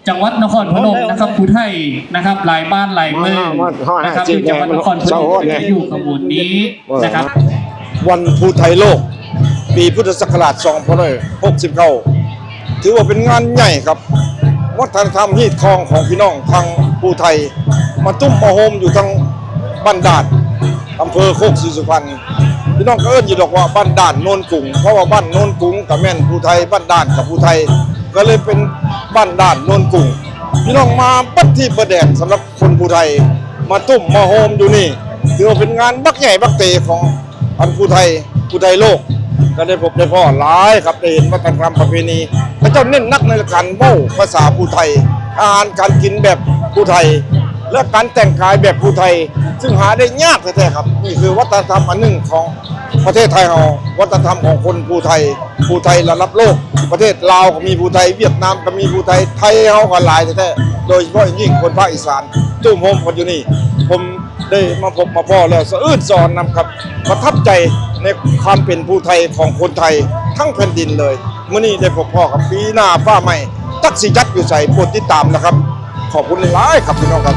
จังหวัดนครพนมนะครับ ผู้ไทยนะครับ หลายบ้านหลายเมือง มา มา นะครับ อยู่จังหวัดนครพนม มา มา ที่อยู่ขบวนนี้นะครับ วันภูไทยโลก ปีพุทธศักราช สองพันหกสิบเก้า ถือว่าเป็นงานใหญ่ครับ วัฒนธรรมฮีตคองของพี่น้องทางภูไทย มาตุ้มมาโฮมอยู่ทางบ้านด่าน อำเภอโคกศรีสุพรรณ พี่น้องก็เอิ้นอยู่ดอกว่าบ้านด่านโนนกุง เพราะว่าบ้านโนนกุงก็แม่นภูไทย บ้านด่านก็ภูไทย ก็เลยเป็นบ้านด่านโนนกุง พี่น้องมาเบิดที่เบิดแดน สำหรับคนภูไทย มาตุ้มมาโฮมอยู่นี่ ถือว่าเป็นงานบักใหญ่บักเตของอันภูไทย ภูไทยโลก ก็ได้พบได้พ้อหลายครับ ได้เห็นวัฒนธรรมประเพณี พระเจ้าเน้นหนักในการเว้าภาษาภูไทย อาหารการกินแบบภูไทย และการแต่งกายแบบภูไทย ซึ่งหาได้ยากแท้ๆครับ นี่คือวัฒนธรรมอันหนึ่งของประเทศไทยเรา วัฒนธรรมของคนภูไทย ภูไทยระดับโลก ประเทศลาวก็มีภูไทย เวียดนามก็มีภูไทย ไทยเราก็หลายแท้ๆ โดยเฉพาะอย่างยิ่งคนภาคอีสาน ตุ้มโฮมกันอยู่นี่ ผมได้มาพบมาพ้อแล้วสะอื้นสะอื้นนำครับ ประทับใจในความเป็นภูไทยของคนไทยทั้งแผ่นดินเลย มื้อนี้ได้พบพ้อกับปีหน้าฟ้าใหม่ จักสิจัดอยู่ไส โปรดติดตามนะครับ ขอบคุณหลายๆครับพี่น้องครับ